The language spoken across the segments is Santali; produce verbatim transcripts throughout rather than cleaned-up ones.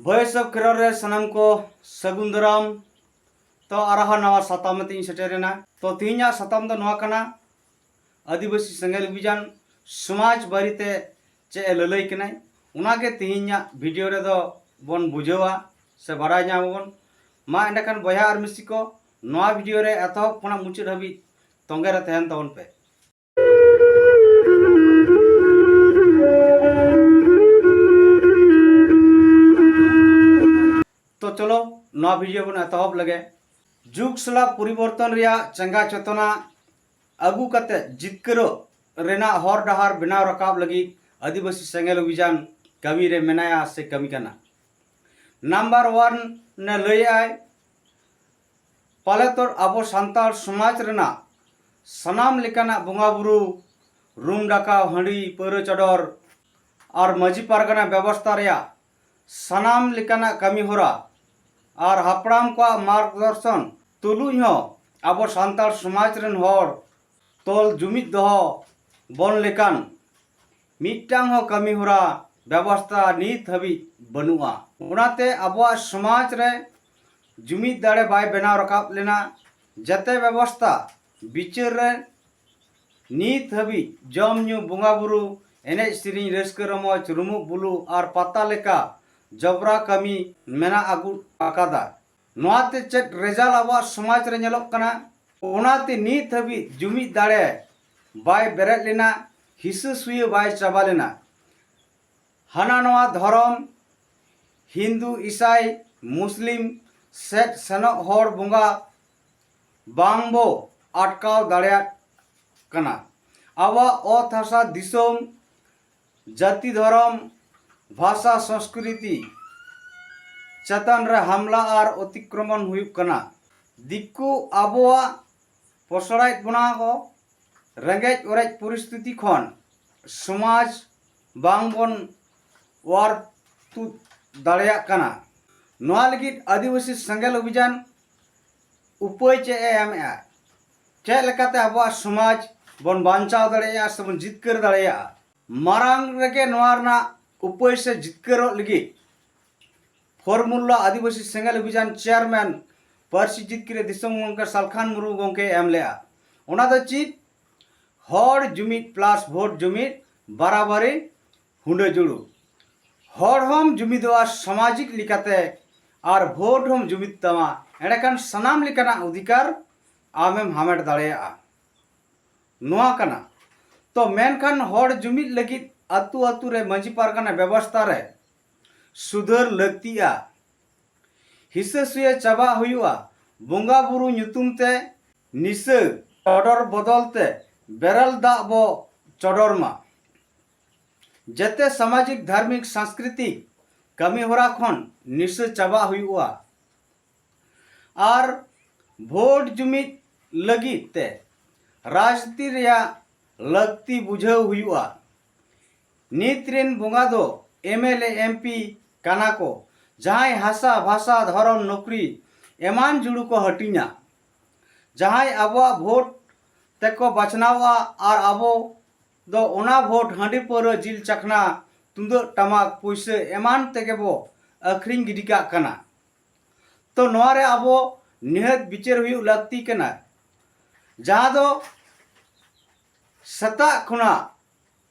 ᱵᱷᱚᱭᱮᱥ ᱚᱯᱷ ᱠᱷᱮᱨᱣᱟᱞ ᱨᱮ ᱥᱟᱱᱟᱢ ᱠᱚ ᱥᱟᱹᱜᱩᱱ ᱫᱟᱨᱟᱢ᱾ ᱛᱚ, ᱟᱨᱦᱚᱸ ᱱᱟᱣᱟ ᱥᱟᱛᱟᱢ ᱟᱛᱮ ᱤᱧ ᱥᱮᱴᱮᱨ ᱮᱱᱟ᱾ ᱛᱚ, ᱛᱮᱦᱮᱧᱟᱜ ᱥᱟᱛᱟᱢ ᱫᱚ ᱱᱚᱣᱟ ᱠᱟᱱᱟ, ᱟᱹᱫᱤᱵᱟᱹᱥᱤ ᱥᱮᱸᱜᱮᱞ ᱚᱵᱷᱤᱡᱟᱱ ᱥᱚᱢᱟᱡᱽ ᱵᱟᱨᱮᱛᱮ ᱪᱮᱫ ᱮ ᱞᱟᱹᱞᱟᱹᱭ ᱠᱟᱱᱟᱭ, ᱚᱱᱟᱜᱮ ᱛᱮᱦᱮᱧᱟᱜ ᱵᱷᱤᱰᱤᱭᱳ ᱨᱮᱫᱚ ᱵᱚᱱ ᱵᱩᱡᱷᱟᱹᱣᱟ ᱥᱮ ᱵᱟᱲᱟᱭ ᱧᱟᱢ ᱟᱵᱚᱱ᱾ ᱢᱟ ᱮᱸᱰᱮᱠᱷᱟᱱ ᱵᱚᱭᱦᱟ ᱟᱨ ᱢᱤᱥᱤ ᱠᱚ, ᱱᱚᱣᱟ ᱵᱷᱤᱰᱤᱭᱳ ᱨᱮ ᱮᱛᱚᱦᱚᱵ ᱠᱷᱚᱱᱟᱜ ᱢᱩᱪᱟᱹᱫ ᱦᱟᱹᱵᱤᱡ ᱛᱚᱸᱜᱮ ᱨᱮ ᱛᱟᱦᱮᱱ ᱛᱟᱵᱚᱱ ᱯᱮ᱾ ᱛᱚ ᱪᱚᱞᱚ, ᱱᱚᱣᱟ ᱵᱷᱤᱰᱤᱭᱳ ᱵᱚᱱ ᱮᱛᱚᱦᱚᱵ ᱞᱮᱜᱮ᱾ ᱡᱩᱜᱽ ᱥᱟᱞᱟᱜ ᱯᱚᱨᱤᱵᱚᱨᱛᱚᱱ ᱨᱮᱭᱟᱜ ᱪᱮᱸᱜᱷᱟ ᱪᱮᱛᱚᱱᱟ ᱟᱹᱜᱩ ᱠᱟᱛᱮ ᱡᱤᱛᱠᱟᱹᱨᱚᱜ ᱨᱮᱱᱟᱜ ᱦᱚᱨ ᱰᱟᱦᱟᱨ ᱵᱮᱱᱟᱣ ᱨᱟᱠᱟᱵ ᱞᱟᱹᱜᱤᱫ ᱟᱹᱫᱤᱵᱟᱹᱥᱤ ᱥᱮᱸᱜᱮᱞ ᱚᱵᱷᱤᱡᱟᱱ ᱠᱟᱹᱢᱤ ᱨᱮ ᱢᱮᱱᱟᱭᱟ ᱥᱮ ᱠᱟᱹᱢᱤ ᱠᱟᱱᱟ᱾ ᱱᱟᱢᱵᱟᱨ ᱳᱣᱟᱱ ᱮ ᱞᱟᱹᱭᱮᱫᱼᱟᱭ, ᱯᱟᱞᱮ ᱛᱚ ᱟᱵᱚ ᱥᱟᱱᱛᱟᱲ ᱥᱚᱢᱟᱡᱽ ᱨᱮᱱᱟᱜ ᱥᱟᱱᱟᱢ ᱞᱮᱠᱟᱱᱟᱜ ᱵᱚᱸᱜᱟ ᱵᱩᱨᱩ, ᱨᱩᱢ ᱰᱟᱠᱟᱣ, ᱦᱟᱺᱰᱤ ᱯᱟᱹᱣᱨᱟᱹ ᱪᱚᱰᱚᱨ ᱟᱨ ᱢᱟᱹᱡᱷᱤ ᱯᱟᱨᱜᱟᱱᱟ ᱵᱮᱵᱚᱥᱛᱷᱟ ᱨᱮᱭᱟᱜ ᱥᱟᱱᱟᱢ ᱞᱮᱠᱟᱱᱟᱜ ᱠᱟᱹᱢᱤ ᱦᱚᱨᱟ ᱟᱨ ᱦᱟᱯᱲᱟᱢ ᱠᱚᱣᱟᱜ ᱢᱟᱨᱜᱽᱫᱚᱨᱥᱚᱱ ᱛᱩᱞᱩᱡ ᱦᱚᱸ ᱟᱵᱚ ᱥᱟᱱᱛᱟᱲ ᱥᱚᱢᱟᱡᱽ ᱨᱮᱱ ᱦᱚᱲ ᱛᱚᱞ ᱡᱩᱢᱤᱫ ᱫᱚᱦᱚ ᱵᱚᱱ ᱞᱮᱠᱟᱱ ᱢᱤᱫᱴᱟᱝ ᱦᱚᱸ ᱠᱟᱹᱢᱤ ᱦᱚᱨᱟ ᱵᱮᱵᱚᱥᱛᱷᱟ ᱱᱤᱛ ᱦᱟᱹᱵᱤᱡ ᱵᱟᱹᱱᱩᱜᱼᱟ᱾ ᱚᱱᱟᱛᱮ ᱟᱵᱚᱣᱟᱜ ᱥᱚᱢᱟᱡᱽ ᱨᱮ ᱡᱩᱢᱤᱫ ᱫᱟᱲᱮ ᱵᱟᱭ ᱵᱮᱱᱟᱣ ᱨᱟᱠᱟᱵ ᱞᱮᱱᱟ᱾ ᱡᱟᱛᱮ ᱵᱮᱵᱚᱥᱛᱷᱟ ᱵᱤᱪᱟᱹᱨ ᱨᱮ ᱱᱤᱛ ᱦᱟᱹᱵᱤᱡ ᱡᱚᱢ ᱧᱩ, ᱵᱚᱸᱜᱟ ᱵᱩᱨᱩ, ᱮᱱᱮᱡ ᱥᱮᱨᱮᱧ, ᱨᱟᱹᱥᱠᱟᱹ ᱨᱚᱢᱚᱡᱽ, ᱨᱩᱢᱩᱜ ᱵᱩᱞᱩᱜ ᱟᱨ ᱯᱟᱛᱟ ᱞᱮᱠᱟ ᱡᱚᱵᱽᱨᱟ ᱠᱟᱹᱢᱤ ᱢᱮᱱᱟᱜ ᱟᱹᱜᱩ ᱟᱠᱟᱫᱟ᱾ ᱱᱚᱣᱟᱛᱮ ᱪᱮᱫ ᱨᱮᱡᱟᱞᱴ ᱟᱵᱚᱣᱟᱜ ᱥᱚᱢᱟᱡᱽ ᱨᱮ ᱧᱮᱞᱚᱜ ᱠᱟᱱᱟ? ᱚᱱᱟᱛᱮ ᱱᱤᱛ ᱦᱟᱹᱵᱤᱡ ᱡᱩᱢᱤᱫ ᱫᱟᱲᱮ ᱵᱟᱭ ᱵᱮᱨᱮᱫ ᱞᱮᱱᱟ᱾ ᱦᱤᱥᱟᱹ ᱥᱩᱭᱟᱹ ᱵᱟᱭ ᱪᱟᱵᱟ ᱞᱮᱱᱟ᱾ ᱦᱟᱱᱟ ᱱᱚᱣᱟ ᱫᱷᱚᱨᱚᱢ, ᱦᱤᱱᱫᱩ, ᱤᱥᱟᱭ, ᱢᱩᱥᱞᱤᱢ ᱥᱮᱫ ᱥᱮᱱᱚᱜ ᱦᱚᱲ ᱵᱚᱸᱜᱟ ᱵᱟᱝ ᱵᱚ ᱟᱴᱠᱟᱣ ᱫᱟᱲᱮᱭᱟᱜ ᱠᱟᱱᱟ᱾ ᱟᱵᱚᱣᱟᱜ ᱚᱛ ᱦᱟᱥᱟ ᱫᱤᱥᱚᱢ, ᱡᱟᱹᱛᱤ ᱫᱷᱚᱨᱚᱢ, ᱵᱷᱟᱥᱟ ᱥᱚᱸᱥᱠᱨᱤᱛᱤ ᱪᱮᱛᱟᱱ ᱨᱮ ᱦᱟᱢᱞᱟ ᱟᱨ ᱚᱛᱤᱠᱨᱚᱢᱚᱱ ᱦᱩᱭᱩᱜ ᱠᱟᱱᱟ᱾ ᱫᱤᱠᱩ ᱟᱵᱚᱣᱟᱜ ᱯᱚᱥᱲᱟᱭᱮᱫ ᱵᱚᱱᱟ ᱠᱚ᱾ ᱨᱮᱸᱜᱮᱡ ᱚᱨᱮᱡ ᱯᱚᱨᱤᱥᱛᱷᱤᱛᱤ ᱠᱷᱚᱱ ᱥᱚᱢᱟᱡᱽ ᱵᱟᱝ ᱵᱚᱱ ᱚᱣᱟᱨ ᱛᱩᱫ ᱫᱟᱲᱮᱭᱟᱜ ᱠᱟᱱᱟ᱾ ᱱᱚᱣᱟ ᱞᱟᱹᱜᱤᱫ ᱟᱹᱫᱤᱵᱟᱹᱥᱤ ᱥᱮᱸᱜᱮᱞ ᱚᱵᱷᱤᱡᱟᱱ ᱩᱯᱟᱹᱭ ᱪᱮᱫ ᱮ ᱮᱢᱮᱜᱼᱟ? ᱪᱮᱫ ᱞᱮᱠᱟᱛᱮ ᱟᱵᱚᱣᱟᱜ ᱥᱚᱢᱟᱡᱽ ᱵᱚᱱ ᱵᱟᱧᱪᱟᱣ ᱫᱟᱲᱮᱭᱟᱜᱼᱟ ᱥᱮ ᱵᱚᱱ ᱡᱤᱛᱠᱟᱹᱨ ᱫᱟᱲᱮᱭᱟᱜᱼᱟ? ᱢᱟᱨᱟᱝ ᱨᱮᱜᱮ ᱱᱚᱣᱟ ᱨᱮᱱᱟᱜ ᱩᱯᱟᱹᱭ ᱥᱮ ᱡᱤᱛᱠᱟᱹᱨᱚᱜ ᱞᱟᱹᱜᱤᱫ ᱦᱚᱨᱢᱩᱞᱞᱟ ᱟᱹᱫᱤᱵᱟᱹᱥᱤ ᱥᱮᱸᱜᱮᱞ ᱚᱵᱷᱤᱡᱟᱱ ᱪᱮᱭᱟᱨᱢᱮᱱ ᱯᱟᱹᱨᱥᱤ ᱡᱤᱛᱠᱤᱨᱤ ᱫᱤᱥᱚᱢ ᱜᱚᱢᱠᱮ ᱥᱟᱞᱠᱷᱟᱱ ᱢᱩᱨᱢᱩ ᱜᱚᱢᱠᱮᱭ ᱮᱢ ᱞᱮᱫᱼᱟ᱾ ᱚᱱᱟ ᱫᱚ ᱪᱮᱫ? ᱦᱚᱲ ᱡᱩᱢᱤᱫ ᱯᱞᱟᱥ ᱵᱷᱳᱴ ᱡᱩᱢᱤᱫ ᱵᱟᱨᱟᱵᱟᱨᱤ ᱦᱩᱰᱟᱹ ᱡᱩᱲᱩ᱾ ᱦᱚᱲ ᱦᱚᱸᱢ ᱡᱩᱢᱤᱫᱚᱜᱼᱟ ᱥᱟᱢᱟᱡᱤᱠ ᱞᱮᱠᱟᱛᱮ, ᱟᱨ ᱵᱷᱳᱴ ᱦᱚᱸᱢ ᱡᱩᱢᱤᱫ ᱛᱟᱢᱟ, ᱮᱸᱰᱮᱠᱷᱟᱱ ᱥᱟᱱᱟᱢ ᱞᱮᱠᱟᱱᱟᱜ ᱚᱫᱷᱤᱠᱟᱨ ᱟᱢᱮᱢ ᱦᱟᱢᱮᱴ ᱫᱟᱲᱮᱭᱟᱜᱼᱟ᱾ ᱱᱚᱣᱟ ᱠᱟᱱᱟ᱾ ᱛᱚ ᱢᱮᱱᱠᱷᱟᱱ ᱦᱚᱲ ᱡᱩᱢᱤᱫ ᱞᱟᱹᱜᱤᱫ ᱟᱹᱛᱩ ᱟᱹᱛᱩ ᱨᱮ ᱢᱟᱹᱡᱷᱤ ᱯᱟᱨᱜᱟᱱᱟ ᱵᱮᱵᱚᱥᱛᱷᱟ ᱨᱮ ᱥᱩᱫᱷᱟᱹᱨ ᱞᱟᱹᱠᱛᱤᱜᱼᱟ᱾ ᱦᱤᱥᱟᱹ ᱥᱩᱭᱟᱹ ᱪᱟᱵᱟ ᱦᱩᱭᱩᱜᱼᱟ᱾ ᱵᱚᱸᱜᱟ ᱵᱩᱨᱩ ᱧᱩᱛᱩᱢ ᱛᱮ ᱱᱤᱥᱟᱹ ᱪᱚᱰᱚᱨ ᱵᱚᱫᱚᱞ ᱛᱮ ᱵᱮᱨᱮᱞ ᱫᱟᱜ ᱵᱚ ᱪᱚᱰᱚᱨ ᱢᱟ᱾ ᱡᱮᱛᱮ ᱥᱟᱢᱟᱡᱤᱠ, ᱫᱷᱟᱨᱢᱤᱠ, ᱥᱟᱝᱥᱠᱨᱤᱛᱤᱠ ᱠᱟᱹᱢᱤ ᱦᱚᱨᱟ ᱠᱷᱚᱱ ᱱᱤᱥᱟᱹ ᱪᱟᱵᱟ ᱦᱩᱭᱩᱜᱼᱟ᱾ ᱟᱨ ᱵᱷᱳᱴ ᱡᱩᱢᱤᱫ ᱞᱟᱹᱜᱤᱫ ᱛᱮ ᱨᱟᱡᱽᱱᱤᱛᱤ ᱨᱮᱭᱟᱜ ᱞᱟᱹᱠᱛᱤ ᱵᱩᱡᱷᱟᱹᱣ ᱦᱩᱭᱩᱜᱼᱟ᱾ ᱱᱤᱛ ᱨᱮᱱ ᱵᱚᱸᱜᱟ ᱫᱚ M L A, M P ᱠᱟᱱᱟ ᱠᱚ, ᱡᱟᱦᱟᱸᱭ ᱦᱟᱥᱟ, ᱵᱷᱟᱥᱟ, ᱫᱷᱚᱨᱚᱢ, ᱱᱚᱠᱨᱤ ᱮᱢᱟᱱ ᱡᱩᱲᱩ ᱠᱚ ᱦᱟᱹᱴᱤᱧᱟ, ᱡᱟᱦᱟᱸᱭ ᱟᱵᱚᱣᱟᱜ ᱵᱷᱳᱴ ᱛᱮᱠᱚ ᱵᱟᱪᱷᱱᱟᱣᱚᱜᱼᱟ, ᱟᱨ ᱟᱵᱚ ᱫᱚ ᱚᱱᱟ ᱵᱷᱳᱴ ᱦᱟᱺᱰᱤ, ᱯᱟᱹᱣᱨᱟᱹ, ᱡᱤᱞ ᱪᱟᱠᱷᱱᱟ, ᱛᱩᱢᱫᱟᱹᱜ ᱴᱟᱢᱟᱠ, ᱯᱩᱭᱥᱟᱹ ᱮᱢᱟᱱ ᱛᱮᱜᱮ ᱵᱚ ᱟᱹᱠᱷᱨᱤᱧ ᱜᱤᱰᱤ ᱠᱟᱜ ᱠᱟᱱᱟ᱾ ᱛᱚ ᱱᱚᱣᱟ ᱨᱮ ᱟᱵᱚ ᱱᱤᱦᱟᱹᱛ ᱵᱤᱪᱟᱹᱨ ᱦᱩᱭᱩᱜ ᱞᱟᱹᱠᱛᱤ ᱠᱟᱱᱟ, ᱡᱟᱦᱟᱸ ᱫᱚ ᱥᱮᱛᱟᱜ ᱠᱷᱚᱱᱟᱜ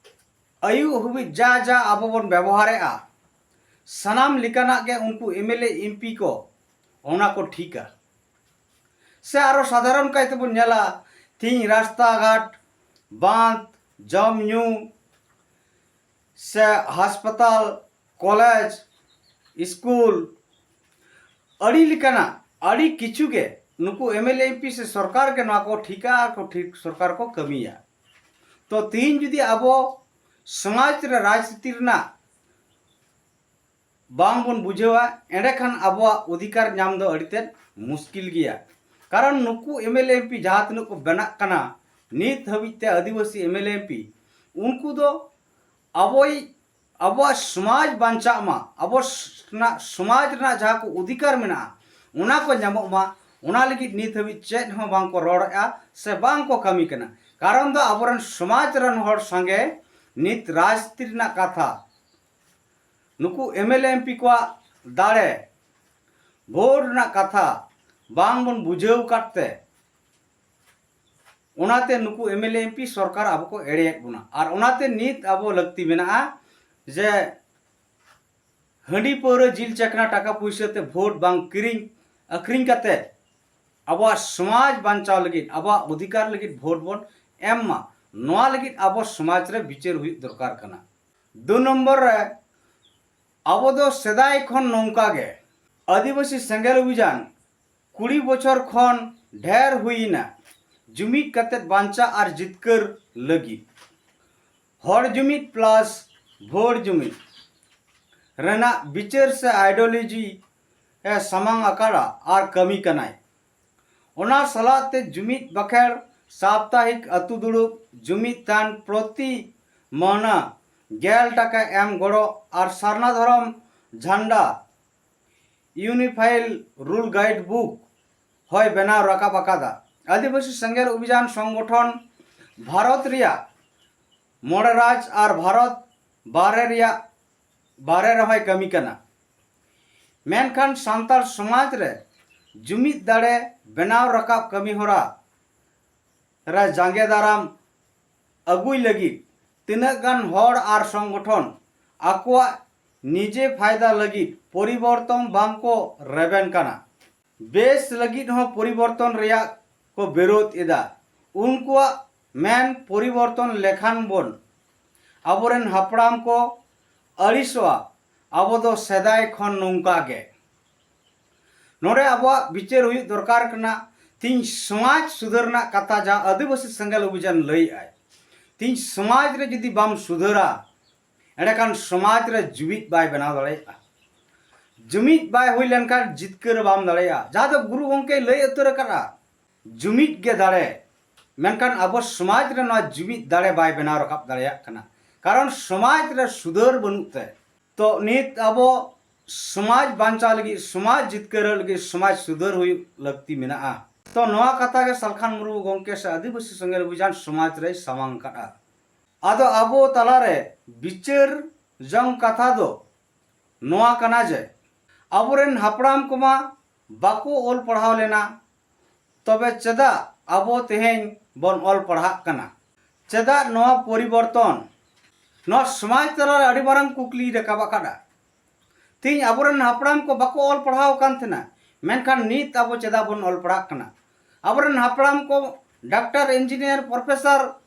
ᱟᱹᱭᱩᱵ ᱦᱟᱹᱵᱤᱡ ᱡᱟ ᱡᱟ ᱟᱵᱚ ᱵᱚᱱ ᱵᱮᱵᱚᱦᱟᱨᱮᱫᱼᱟ, ᱥᱟᱱᱟᱢ ᱞᱮᱠᱟᱱᱟᱜ ᱜᱮ ᱩᱱᱠᱩ M L A, M P ᱠᱚ ᱚᱱᱟ ᱠᱚ ᱴᱷᱤᱠᱟ᱾ ᱥᱮ ᱟᱨᱚ ᱥᱟᱫᱷᱟᱨᱚᱱ ᱠᱟᱭ ᱛᱮᱵᱚᱱ ᱧᱮᱞᱟ, ᱛᱤᱦᱤᱧ ᱨᱟᱥᱛᱟ ᱜᱷᱟᱴ, ᱵᱟᱸᱫᱷ, ᱡᱚᱢ ᱧᱩ, ᱥᱮ ᱦᱟᱥᱯᱟᱛᱟᱞ, ᱠᱚᱞᱮᱡᱽ, ᱥᱠᱩᱞ, ᱟᱹᱰᱤ ᱞᱮᱠᱟᱱᱟᱜ, ᱟᱹᱰᱤ ᱠᱤᱪᱷᱩ ᱜᱮ ᱱᱩᱠᱩ M L A, M P ᱥᱮ ᱥᱚᱨᱠᱟᱨ ᱜᱮ ᱱᱚᱣᱟ ᱠᱚ ᱴᱷᱤᱠᱟ ᱟᱨ ᱠᱚ ᱴᱷᱤᱠ ᱥᱚᱨᱠᱟᱨ ᱠᱚ ᱠᱟᱹᱢᱤᱭᱟ᱾ ᱛᱚ ᱛᱤᱦᱤᱧ ᱡᱩᱫᱤ ᱟᱵᱚ ᱥᱚᱢᱟᱡᱽ ᱨᱮ ᱨᱟᱡᱽᱱᱤᱛᱤ ᱨᱮᱱᱟᱜ ᱵᱟᱝ ᱵᱚᱱ ᱵᱩᱡᱷᱟᱹᱣᱟ, ᱮᱸᱰᱮᱠᱷᱟᱱ ᱟᱵᱚᱣᱟᱜ ᱚᱫᱷᱤᱠᱟᱨ ᱧᱟᱢ ᱫᱚ ᱟᱹᱰᱤ ᱛᱮᱫ ᱢᱩᱥᱠᱤᱞ ᱜᱮᱭᱟ᱾ ᱠᱟᱨᱚᱱ ᱱᱩᱠᱩ M L A, M P ᱡᱟᱦᱟᱸ ᱛᱤᱱᱟᱹᱜ ᱠᱚ ᱵᱮᱱᱟᱜ ᱠᱟᱱᱟ ᱱᱤᱛ ᱦᱟᱹᱵᱤᱡ ᱛᱮ ᱟᱹᱫᱤᱵᱟᱹᱥᱤ M L A, M P, ᱩᱱᱠᱩ ᱫᱚ ᱟᱵᱚᱭ ᱟᱵᱚᱣᱟᱜ ᱥᱚᱢᱟᱡᱽ ᱵᱟᱧᱪᱟᱜ ᱢᱟ, ᱟᱵᱚ ᱨᱮᱱᱟᱜ ᱥᱚᱢᱟᱡᱽ ᱨᱮᱱᱟᱜ ᱡᱟᱦᱟᱸ ᱠᱚ ᱚᱫᱷᱤᱠᱟᱨ ᱢᱮᱱᱟᱜᱼᱟ, ᱚᱱᱟ ᱠᱚ ᱧᱟᱢᱚᱜ ᱢᱟ, ᱚᱱᱟ ᱞᱟᱹᱜᱤᱫ ᱱᱤᱛ ᱦᱟᱹᱵᱤᱡ ᱪᱮᱫ ᱦᱚᱸ ᱵᱟᱝ ᱠᱚ ᱨᱚᱲᱮᱫᱼᱟ ᱥᱮ ᱵᱟᱝ ᱠᱚ ᱠᱟᱹᱢᱤ ᱠᱟᱱᱟ᱾ ᱠᱟᱨᱚᱱ ᱫᱚ ᱟᱵᱚᱨᱮᱱ ᱥᱚᱢᱟᱡᱽ ᱨᱮᱱ ᱦᱚᱲ ᱥᱟᱸᱜᱮ ᱱᱤᱛ ᱨᱟᱡᱽᱱᱤᱛᱤ ᱨᱮᱱᱟᱜ ᱠᱟᱛᱷᱟ, ᱱᱩᱠᱩ M L A, M P ᱠᱚᱣᱟᱜ ᱫᱟᱲᱮ, ᱵᱷᱳᱴ ᱨᱮᱱᱟᱜ ᱠᱟᱛᱷᱟ ᱵᱟᱝ ᱵᱚᱱ ᱵᱩᱡᱷᱟᱹᱣ ᱟᱠᱟᱫ ᱛᱮ, ᱚᱱᱟᱛᱮ ᱱᱩᱠᱩ M L A M P ᱥᱚᱨᱠᱟᱨ ᱟᱵᱚ ᱠᱚ ᱮᱲᱮᱭᱮᱫ ᱵᱚᱱᱟ᱾ ᱟᱨ ᱚᱱᱟᱛᱮ ᱱᱤᱛ ᱟᱵᱚ ᱞᱟᱹᱠᱛᱤ ᱢᱮᱱᱟᱜᱼᱟ ᱡᱮ ᱦᱟᱺᱰᱤ ᱯᱟᱹᱣᱨᱟᱹ ᱡᱤᱞ ᱪᱟᱠᱷᱱᱟ ᱴᱟᱠᱟ ᱯᱩᱭᱥᱟᱹ ᱛᱮ ᱵᱷᱳᱴ ᱵᱟᱝ ᱠᱤᱨᱤᱧ ᱟᱹᱠᱷᱨᱤᱧ ᱠᱟᱛᱮ ᱟᱵᱚᱣᱟᱜ ᱥᱚᱢᱟᱡᱽ ᱵᱟᱧᱪᱟᱣ ᱞᱟᱹᱜᱤᱫ, ᱟᱵᱚᱣᱟᱜ ᱚᱫᱷᱤᱠᱟᱨ ᱞᱟᱹᱜᱤᱫ ᱵᱷᱳᱴ ᱵᱚᱱ ᱮᱢ ᱢᱟ᱾ ᱱᱚᱣᱟ ᱞᱟᱹᱜᱤᱫ ᱟᱵᱚ ᱥᱚᱢᱟᱡᱽ ᱨᱮ ᱵᱤᱪᱟᱹᱨ ᱦᱩᱭᱩᱜ ᱫᱚᱨᱠᱟᱨ ᱠᱟᱱᱟ᱾ ᱫᱩ ᱱᱚᱢᱵᱚᱨ ᱨᱮ, ᱟᱵᱚ ᱫᱚ ᱥᱮᱫᱟᱭ ᱠᱷᱚᱱ ᱱᱚᱝᱠᱟ ᱜᱮ ᱟᱹᱫᱤᱵᱟᱹᱥᱤ ᱥᱮᱸᱜᱮᱞ ᱚᱵᱷᱤᱡᱟᱱ ᱠᱩᱲᱤ ᱵᱚᱪᱷᱚᱨ ᱠᱷᱚᱱ ᱰᱷᱮᱨ ᱦᱩᱭᱮᱱᱟ ᱡᱩᱢᱤᱫ ᱠᱟᱛᱮ ᱵᱟᱧᱪᱟᱜ ᱟᱨ ᱡᱤᱛᱠᱟᱹᱨ ᱞᱟᱹᱜᱤᱫ᱾ ᱦᱚᱲ ᱡᱩᱢᱤᱫ ᱯᱞᱟᱥ ᱵᱷᱳᱴ ᱡᱩᱢᱤᱫ ᱨᱮᱱᱟᱜ ᱵᱤᱪᱟᱹᱨ ᱥᱮ ᱟᱭᱰᱤᱭᱳᱞᱚᱡᱤ ᱮ ᱥᱟᱢᱟᱝ ᱟᱠᱟᱫᱟ ᱟᱨ ᱠᱟᱹᱢᱤ ᱠᱟᱱᱟᱭ᱾ ᱚᱱᱟ ᱥᱟᱞᱟᱜ ᱛᱮ ᱡᱩᱢᱤᱫ ᱵᱟᱠᱷᱮᱲ, ᱥᱟᱯᱛᱟᱦᱤᱠ ᱟᱹᱛᱩ ᱫᱩᱲᱩᱵ, ᱡᱩᱢᱤᱫ ᱛᱟᱦᱮᱱ ᱯᱨᱚᱛᱤ ᱢᱟᱹᱦᱱᱟᱹ ᱜᱮᱞ ᱴᱟᱠᱟ ᱮᱢ ᱜᱚᱲᱚ ᱟᱨ ᱥᱟᱨᱱᱟ ᱫᱷᱚᱨᱚᱢ ᱡᱷᱟᱱᱰᱟ, ᱤᱭᱩᱱᱤᱯᱷᱟᱭᱤᱰ ᱨᱩᱞ ᱜᱟᱭᱤᱰ ᱵᱩᱠ ᱦᱚᱸᱭ ᱵᱮᱱᱟᱣ ᱨᱟᱠᱟᱵ ᱟᱠᱟᱫᱟ᱾ ᱟᱹᱫᱤᱵᱟᱹᱥᱤ ᱥᱮᱸᱜᱮᱞ ᱚᱵᱷᱤᱡᱟᱱ ᱥᱚᱝᱜᱚᱴᱷᱚᱱ ᱵᱷᱟᱨᱚᱛ ᱨᱮᱭᱟᱜ ᱢᱚᱬᱮ ᱨᱟᱡᱽ ᱟᱨ ᱵᱷᱟᱨᱚᱛ ᱵᱟᱦᱨᱮ ᱨᱮᱭᱟᱜ, ᱵᱟᱦᱨᱮ ᱨᱮᱦᱚᱸᱭ ᱠᱟᱹᱢᱤ ᱠᱟᱱᱟ᱾ ᱢᱮᱱᱠᱷᱟᱱ ᱥᱟᱱᱛᱟᱲ ᱥᱚᱢᱟᱡᱽ ᱨᱮ ᱡᱩᱢᱤᱫ ᱫᱟᱲᱮ ᱵᱮᱱᱟᱣ ᱨᱟᱠᱟᱵ ᱠᱟᱹᱢᱤ ᱦᱚᱨᱟ ᱨᱮ ᱡᱟᱸᱜᱮ ᱫᱟᱨᱟᱢ ᱟᱹᱜᱩᱭ ᱞᱟᱹᱜᱤᱫ ᱛᱤᱱᱟᱹᱜ ᱜᱟᱱ ᱦᱚᱲ ᱟᱨ ᱥᱚᱝᱜᱚᱴᱷᱚᱱ ᱟᱠᱚᱣᱟᱜ ᱱᱤᱡᱮ ᱯᱷᱟᱭᱫᱟ ᱞᱟᱹᱜᱤᱫ ᱯᱚᱨᱤᱵᱚᱨᱛᱚᱱ ᱵᱟᱝ ᱠᱚ ᱨᱮᱵᱮᱱ ᱠᱟᱱᱟ, ᱵᱮᱥ ᱞᱟᱹᱜᱤᱫ ᱦᱚᱸ ᱯᱚᱨᱤᱵᱚᱨᱛᱚᱱ ᱨᱮᱭᱟᱜ ᱠᱚ ᱵᱤᱨᱳᱫ ᱮᱫᱟ᱾ ᱩᱱᱠᱩᱣᱟᱜ ᱢᱮᱱ ᱯᱚᱨᱤᱵᱚᱨᱛᱚᱱ ᱞᱮᱠᱷᱟᱱ ᱵᱚᱱ ᱟᱵᱚᱨᱮᱱ ᱦᱟᱯᱲᱟᱢ ᱠᱚ ᱟᱹᱲᱤᱥᱚᱜᱼᱟ, ᱟᱵᱚ ᱫᱚ ᱥᱮᱫᱟᱭ ᱠᱷᱚᱱ ᱱᱚᱝᱠᱟ ᱜᱮ᱾ ᱱᱚᱰᱮ ᱟᱵᱚᱣᱟᱜ ᱵᱤᱪᱟᱹᱨ ᱦᱩᱭᱩᱜ ᱫᱚᱨᱠᱟᱨ ᱠᱟᱱᱟ᱾ ᱛᱤᱦᱤᱧ ᱥᱚᱢᱟᱡᱽ ᱥᱩᱫᱷᱟᱹᱨ ᱨᱮᱱᱟᱜ ᱠᱟᱛᱷᱟ ᱡᱟᱦᱟᱸ ᱟᱹᱫᱤᱵᱟᱹᱥᱤ ᱥᱮᱸᱜᱮᱞ ᱚᱵᱷᱤᱡᱟᱱ ᱞᱟᱹᱭᱮᱫᱼᱟᱭ, ᱛᱤᱦᱤᱧ ᱥᱚᱢᱟᱡᱽ ᱨᱮ ᱡᱩᱫᱤ ᱵᱟᱢ ᱥᱩᱫᱷᱟᱹᱨᱟ, ᱮᱸᱰᱮᱠᱷᱟᱱ ᱥᱚᱢᱟᱡᱽ ᱨᱮ ᱡᱩᱢᱤᱫ ᱵᱟᱭ ᱵᱮᱱᱟᱣ ᱫᱟᱲᱮᱭᱟᱜᱼᱟ᱾ ᱡᱩᱢᱤᱫ ᱵᱟᱭ ᱦᱩᱭ ᱞᱮᱱᱠᱷᱟᱱ ᱡᱤᱛᱠᱟᱹᱨ ᱵᱟᱢ ᱫᱟᱲᱮᱭᱟᱜᱼᱟ, ᱡᱟᱦᱟᱸ ᱫᱚ ᱜᱩᱨᱩ ᱜᱚᱢᱠᱮᱭ ᱞᱟᱹᱭ ᱩᱛᱟᱹᱨ ᱟᱠᱟᱫᱼᱟ, ᱡᱩᱢᱤᱫ ᱜᱮ ᱫᱟᱲᱮ᱾ ᱢᱮᱱᱠᱷᱟᱱ ᱟᱵᱚ ᱥᱚᱢᱟᱡᱽ ᱨᱮ ᱱᱚᱣᱟ ᱡᱩᱢᱤᱫ ᱫᱟᱲᱮ ᱵᱟᱭ ᱵᱮᱱᱟᱣ ᱨᱟᱠᱟᱵ ᱫᱟᱲᱮᱭᱟᱜ ᱠᱟᱱᱟ, ᱠᱟᱨᱚᱱ ᱥᱚᱢᱟᱡᱽ ᱨᱮ ᱥᱩᱫᱷᱟᱹᱨ ᱵᱟᱹᱱᱩᱜ ᱛᱮ᱾ ᱛᱚ ᱱᱤᱛ ᱟᱵᱚ ᱥᱚᱢᱟᱡᱽ ᱵᱟᱧᱪᱟᱣ ᱞᱟᱹᱜᱤᱫ, ᱥᱚᱢᱟᱡᱽ ᱡᱤᱛᱠᱟᱹᱨᱚᱜ ᱞᱟᱹᱜᱤᱫ ᱥᱚᱢᱟᱡᱽ ᱥᱩᱫᱷᱟᱹᱨ ᱦᱩᱭᱩᱜ ᱞᱟᱹᱠᱛᱤ ᱢᱮᱱᱟᱜᱼᱟ᱾ ᱛᱚ ᱱᱚᱣᱟ ᱠᱟᱛᱷᱟ ᱜᱮ ᱥᱟᱞᱠᱷᱟᱱ ᱢᱩᱨᱢᱩ ᱜᱚᱢᱠᱮ ᱥᱮ ᱟᱹᱫᱤᱵᱟᱹᱥᱤ ᱥᱮᱸᱜᱮᱞ ᱚᱵᱷᱤᱡᱟᱱ ᱥᱚᱢᱟᱡᱽ ᱨᱮᱭ ᱥᱟᱢᱟᱝ ᱠᱟᱫᱼᱟ᱾ ᱟᱫᱚ ᱟᱵᱚ ᱛᱟᱞᱟᱨᱮ ᱵᱤᱪᱟᱹᱨ ᱡᱚᱝ ᱠᱟᱛᱷᱟ ᱫᱚ ᱱᱚᱣᱟ ᱠᱟᱱᱟ ᱡᱮ ᱟᱵᱚᱨᱮᱱ ᱦᱟᱯᱲᱟᱢ ᱠᱚᱢᱟ ᱵᱟᱠᱚ ᱚᱞ ᱯᱟᱲᱦᱟᱣ ᱞᱮᱱᱟ, ᱛᱚᱵᱮ ᱪᱮᱫᱟᱜ ᱟᱵᱚ ᱛᱮᱦᱮᱧ ᱵᱚᱱ ᱚᱞ ᱯᱟᱲᱦᱟᱜ ᱠᱟᱱᱟ? ᱪᱮᱫᱟᱜ ᱱᱚᱣᱟ ᱯᱚᱨᱤᱵᱚᱨᱛᱚᱱ? ᱱᱚᱣᱟ ᱥᱚᱢᱟᱡᱽ ᱛᱟᱞᱟᱨᱮ ᱟᱹᱰᱤ ᱢᱟᱨᱟᱝ ᱠᱩᱠᱞᱤ ᱨᱟᱠᱟᱵ ᱟᱠᱟᱫᱟ᱾ ᱛᱮᱦᱮᱧ ᱟᱵᱚᱨᱮᱱ ᱦᱟᱯᱲᱟᱢ ᱠᱚ ᱵᱟᱠᱚ ᱚᱞ ᱯᱟᱲᱦᱟᱣ ᱟᱠᱟᱱ ᱛᱟᱦᱮᱱᱟ, ᱢᱮᱱᱠᱷᱟᱱ ᱱᱤᱛ ᱟᱵᱚ ᱪᱮᱫᱟᱜ ᱵᱚᱱ ᱚᱞ ᱯᱟᱲᱦᱟᱜ ᱠᱟᱱᱟ? ᱟᱵᱚᱨᱮᱱ ᱦᱟᱯᱲᱟᱢ ᱠᱚ ᱰᱟᱠᱛᱟᱨ, ᱤᱧᱡᱤᱱᱤᱭᱟᱨ, ᱯᱨᱚᱯᱷᱮᱥᱚᱨ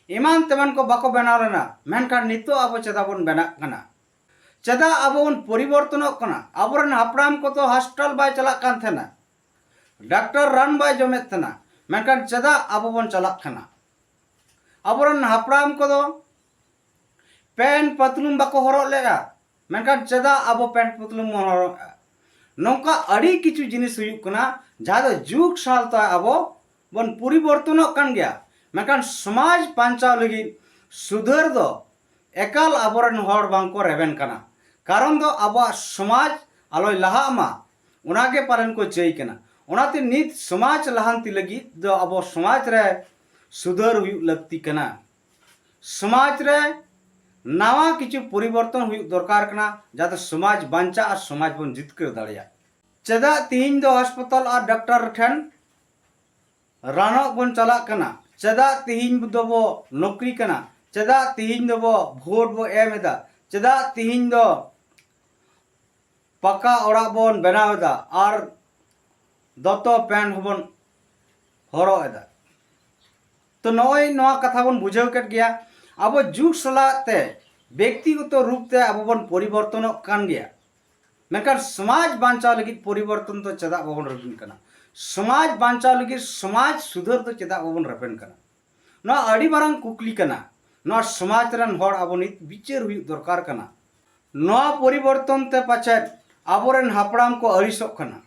ᱮᱢᱟᱱ ᱛᱮᱢᱟᱱ ᱠᱚ ᱵᱟᱠᱚ ᱵᱮᱱᱟᱣ ᱞᱮᱱᱟ, ᱢᱮᱱᱠᱷᱟᱱ ᱱᱤᱛᱚᱜ ᱟᱵᱚ ᱪᱮᱫᱟᱜ ᱵᱚᱱ ᱵᱮᱱᱟᱜ ᱠᱟᱱᱟ? ᱪᱮᱫᱟᱜ ᱟᱵᱚ ᱵᱚᱱ ᱯᱚᱨᱤᱵᱚᱨᱛᱚᱱᱚᱜ ᱠᱟᱱᱟ? ᱟᱵᱚᱨᱮᱱ ᱦᱟᱯᱲᱟᱢ ᱠᱚᱫᱚ ᱦᱚᱥᱯᱤᱴᱟᱞ ᱵᱟᱭ ᱪᱟᱞᱟᱜ ᱠᱟᱱ ᱛᱟᱦᱮᱱᱟ, ᱰᱟᱠᱛᱟᱨ ᱨᱟᱱ ᱵᱟᱭ ᱡᱚᱢᱮᱫ ᱛᱟᱦᱮᱱᱟ, ᱢᱮᱱᱠᱷᱟᱱ ᱪᱮᱫᱟᱜ ᱟᱵᱚ ᱵᱚᱱ ᱪᱟᱞᱟᱜ ᱠᱟᱱᱟ? ᱟᱵᱚᱨᱮᱱ ᱦᱟᱯᱲᱟᱢ ᱠᱚᱫᱚ ᱯᱮᱱᱴ ᱯᱟᱛᱞᱩᱢ ᱵᱟᱠᱚ ᱦᱚᱨᱚᱜ ᱞᱮᱫᱼᱟ, ᱢᱮᱱᱠᱷᱟᱱ ᱪᱮᱫᱟᱜ ᱟᱵᱚ ᱯᱮᱱᱴ ᱯᱟᱛᱞᱩᱢ ᱵᱚᱱ ᱦᱚᱨᱚᱜᱼᱟ? ᱱᱚᱝᱠᱟ ᱟᱹᱰᱤ ᱠᱤᱪᱷᱩ ᱡᱤᱱᱤᱥ ᱦᱩᱭᱩᱜ ᱠᱟᱱᱟ, ᱡᱟᱦᱟᱸ ᱫᱚ ᱡᱩᱜᱽ ᱥᱟᱞᱛᱮ ᱟᱵᱚ ᱵᱚᱱ ᱯᱚᱨᱤᱵᱚᱨᱛᱚᱱᱚᱜ ᱠᱟᱱ ᱜᱮᱭᱟ, ᱢᱮᱱᱠᱷᱟᱱ ᱥᱚᱢᱟᱡᱽ ᱵᱟᱧᱪᱟᱣ ᱞᱟᱹᱜᱤᱫ ᱥᱩᱫᱷᱟᱹᱨ ᱫᱚ ᱮᱠᱟᱞ ᱟᱵᱚᱨᱮᱱ ᱦᱚᱲ ᱵᱟᱝᱠᱚ ᱨᱮᱵᱮᱱ ᱠᱟᱱᱟ᱾ ᱠᱟᱨᱚᱱ ᱫᱚ ᱟᱵᱚᱣᱟᱜ ᱥᱚᱢᱟᱡᱽ ᱟᱞᱚᱭ ᱞᱟᱦᱟᱜ ᱢᱟ, ᱚᱱᱟᱜᱮ ᱯᱟᱞᱮᱱ ᱠᱚ ᱪᱟᱹᱭ ᱠᱟᱱᱟ᱾ ᱚᱱᱟᱛᱮ ᱱᱤᱛ ᱥᱚᱢᱟᱡᱽ ᱞᱟᱦᱟᱱᱛᱤ ᱞᱟᱹᱜᱤᱫ ᱫᱚ ᱟᱵᱚ ᱥᱚᱢᱟᱡᱽ ᱨᱮ ᱥᱩᱫᱷᱟᱹᱨ ᱦᱩᱭᱩᱜ ᱞᱟᱹᱠᱛᱤ ᱠᱟᱱᱟ᱾ ᱥᱚᱢᱟᱡᱽ ᱨᱮ ᱱᱟᱣᱟ ᱠᱤᱪᱷᱩ ᱯᱚᱨᱤᱵᱚᱨᱛᱚᱱ ᱦᱩᱭᱩᱜ ᱫᱚᱨᱠᱟᱨ ᱠᱟᱱᱟ, ᱡᱟᱛᱮ ᱥᱚᱢᱟᱡᱽ ᱵᱟᱧᱪᱟᱜ ᱟᱨ ᱥᱚᱢᱟᱡᱽ ᱵᱚᱱ ᱡᱤᱛᱠᱟᱹᱨ ᱫᱟᱲᱮᱭᱟᱜ᱾ ᱪᱮᱫᱟᱜ ᱛᱮᱦᱮᱧ ᱫᱚ ᱦᱟᱥᱯᱟᱛᱟᱞ ᱟᱨ ᱰᱟᱠᱛᱟᱨ ᱴᱷᱮᱱ ᱨᱟᱱᱚᱜ ᱵᱚᱱ ᱪᱟᱞᱟᱜ ᱠᱟᱱᱟ? ᱪᱮᱫᱟᱜ ᱛᱮᱦᱮᱧ ᱫᱚᱵᱚ ᱱᱚᱠᱨᱤ ᱠᱟᱱᱟ? ᱪᱮᱫᱟᱜ ᱛᱮᱦᱮᱧ ᱫᱚᱵᱚ ᱵᱷᱳᱴ ᱵᱚ ᱮᱢ ᱮᱫᱟ? ᱪᱮᱫᱟᱜ ᱛᱮᱦᱮᱧ ᱫᱚ ᱯᱟᱠᱟ ᱚᱲᱟᱜ ᱵᱚᱱ ᱵᱮᱱᱟᱣ ᱮᱫᱟ ᱟᱨ ᱫᱚᱛᱚ ᱯᱮᱱᱴ ᱦᱚᱸᱵᱚᱱ ᱦᱚᱨᱚᱜ ᱮᱫᱟ? ᱛᱚ, ᱱᱚᱜᱼᱚᱭ ᱱᱚᱣᱟ ᱠᱟᱛᱷᱟ ᱵᱚᱱ ᱵᱩᱡᱷᱟᱹᱣ ᱠᱮᱫ ᱜᱮᱭᱟ᱾ ᱟᱵᱚ ᱡᱩᱜᱽ ᱥᱟᱞᱟᱜ ᱛᱮ ᱵᱮᱠᱛᱤᱜᱚᱛᱚ ᱨᱩᱯ ᱛᱮ ᱟᱵᱚ ᱵᱚᱱ ᱯᱚᱨᱤᱵᱚᱨᱛᱚᱱᱚᱜ ᱠᱟᱱ ᱜᱮᱭᱟ, ᱢᱮᱱᱠᱷᱟᱱ ᱥᱚᱢᱟᱡᱽ ᱵᱟᱧᱪᱟᱣ ᱞᱟᱹᱜᱤᱫ ᱯᱚᱨᱤᱵᱚᱨᱛᱚᱱ ᱫᱚ ᱪᱮᱫᱟᱜ ᱵᱟᱵᱚᱱ ᱨᱮᱵᱮᱱ ᱠᱟᱱᱟ? ᱥᱚᱢᱟᱡᱽ ᱵᱟᱧᱪᱟᱣ ᱞᱟᱹᱜᱤᱫ, ᱥᱚᱢᱟᱡᱽ ᱥᱩᱫᱷᱟᱹᱨ ᱫᱚ ᱪᱮᱫᱟᱜ ᱵᱟᱵᱚᱱ ᱨᱮᱵᱮᱱ ᱠᱟᱱᱟ? ᱱᱚᱣᱟ ᱟᱹᱰᱤ ᱢᱟᱨᱟᱝ ᱠᱩᱠᱞᱤ ᱠᱟᱱᱟ᱾ ᱱᱚᱣᱟ ᱥᱚᱢᱟᱡᱽ ᱨᱮᱱ ᱦᱚᱲ ᱟᱵᱚ ᱱᱤᱛ ᱵᱤᱪᱟᱹᱨ ᱦᱩᱭᱩᱜ ᱫᱚᱨᱠᱟᱨ ᱠᱟᱱᱟ᱾ ᱱᱚᱣᱟ ᱯᱚᱨᱤᱵᱚᱨᱛᱚᱱ ᱛᱮ ᱯᱟᱪᱮᱫ ᱟᱵᱚᱨᱮᱱ ᱦᱟᱯᱲᱟᱢ ᱠᱚ ᱟᱹᱲᱤᱥᱚᱜ ᱠᱟᱱᱟ᱾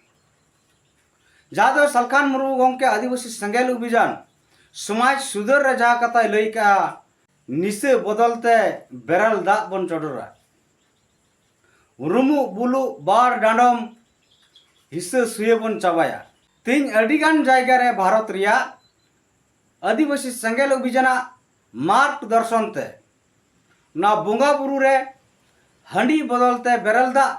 ᱡᱟᱦᱟᱸ ᱫᱚ ᱥᱟᱞᱠᱷᱟᱱ ᱢᱩᱨᱢᱩ ᱜᱚᱢᱠᱮ ᱟᱹᱫᱤᱵᱟᱹᱥᱤ ᱥᱮᱸᱜᱮᱞ ᱚᱵᱷᱤᱡᱟᱱ ᱥᱚᱢᱟᱡᱽ ᱥᱩᱫᱷᱟᱹᱨ ᱨᱮ ᱡᱟᱦᱟᱸ ᱠᱟᱛᱷᱟᱭ ᱞᱟᱹᱭ ᱠᱟᱜᱼᱟ, ᱱᱤᱥᱟᱹ ᱵᱚᱫᱚᱞ ᱛᱮ ᱵᱮᱨᱮᱞ ᱫᱟᱜ ᱵᱚᱱ ᱪᱚᱰᱚᱨᱟ, ᱨᱩᱢᱩᱜ ᱵᱩᱞᱩᱜ ᱵᱟᱨ ᱰᱟᱸᱰᱚᱢ ᱦᱤᱥᱟᱹ ᱥᱩᱭᱟᱹ ᱵᱚᱱ ᱪᱟᱵᱟᱭᱟ᱾ ᱛᱮᱦᱮᱧ ᱟᱹᱰᱤᱜᱟᱱ ᱡᱟᱭᱜᱟ ᱨᱮ ᱵᱷᱟᱨᱚᱛ ᱨᱮᱭᱟᱜ ᱟᱹᱫᱤᱵᱟᱹᱥᱤ ᱥᱮᱸᱜᱮᱞ ᱚᱵᱷᱤᱡᱟᱱᱟᱜ ᱢᱟᱨᱜᱽ ᱫᱚᱨᱥᱚᱱ ᱛᱮ ᱱᱚᱣᱟ ᱵᱚᱸᱜᱟ ᱵᱩᱨᱩ ᱨᱮ ᱦᱟᱺᱰᱤ ᱵᱚᱫᱚᱞ ᱛᱮ ᱵᱮᱨᱮᱞ ᱫᱟᱜ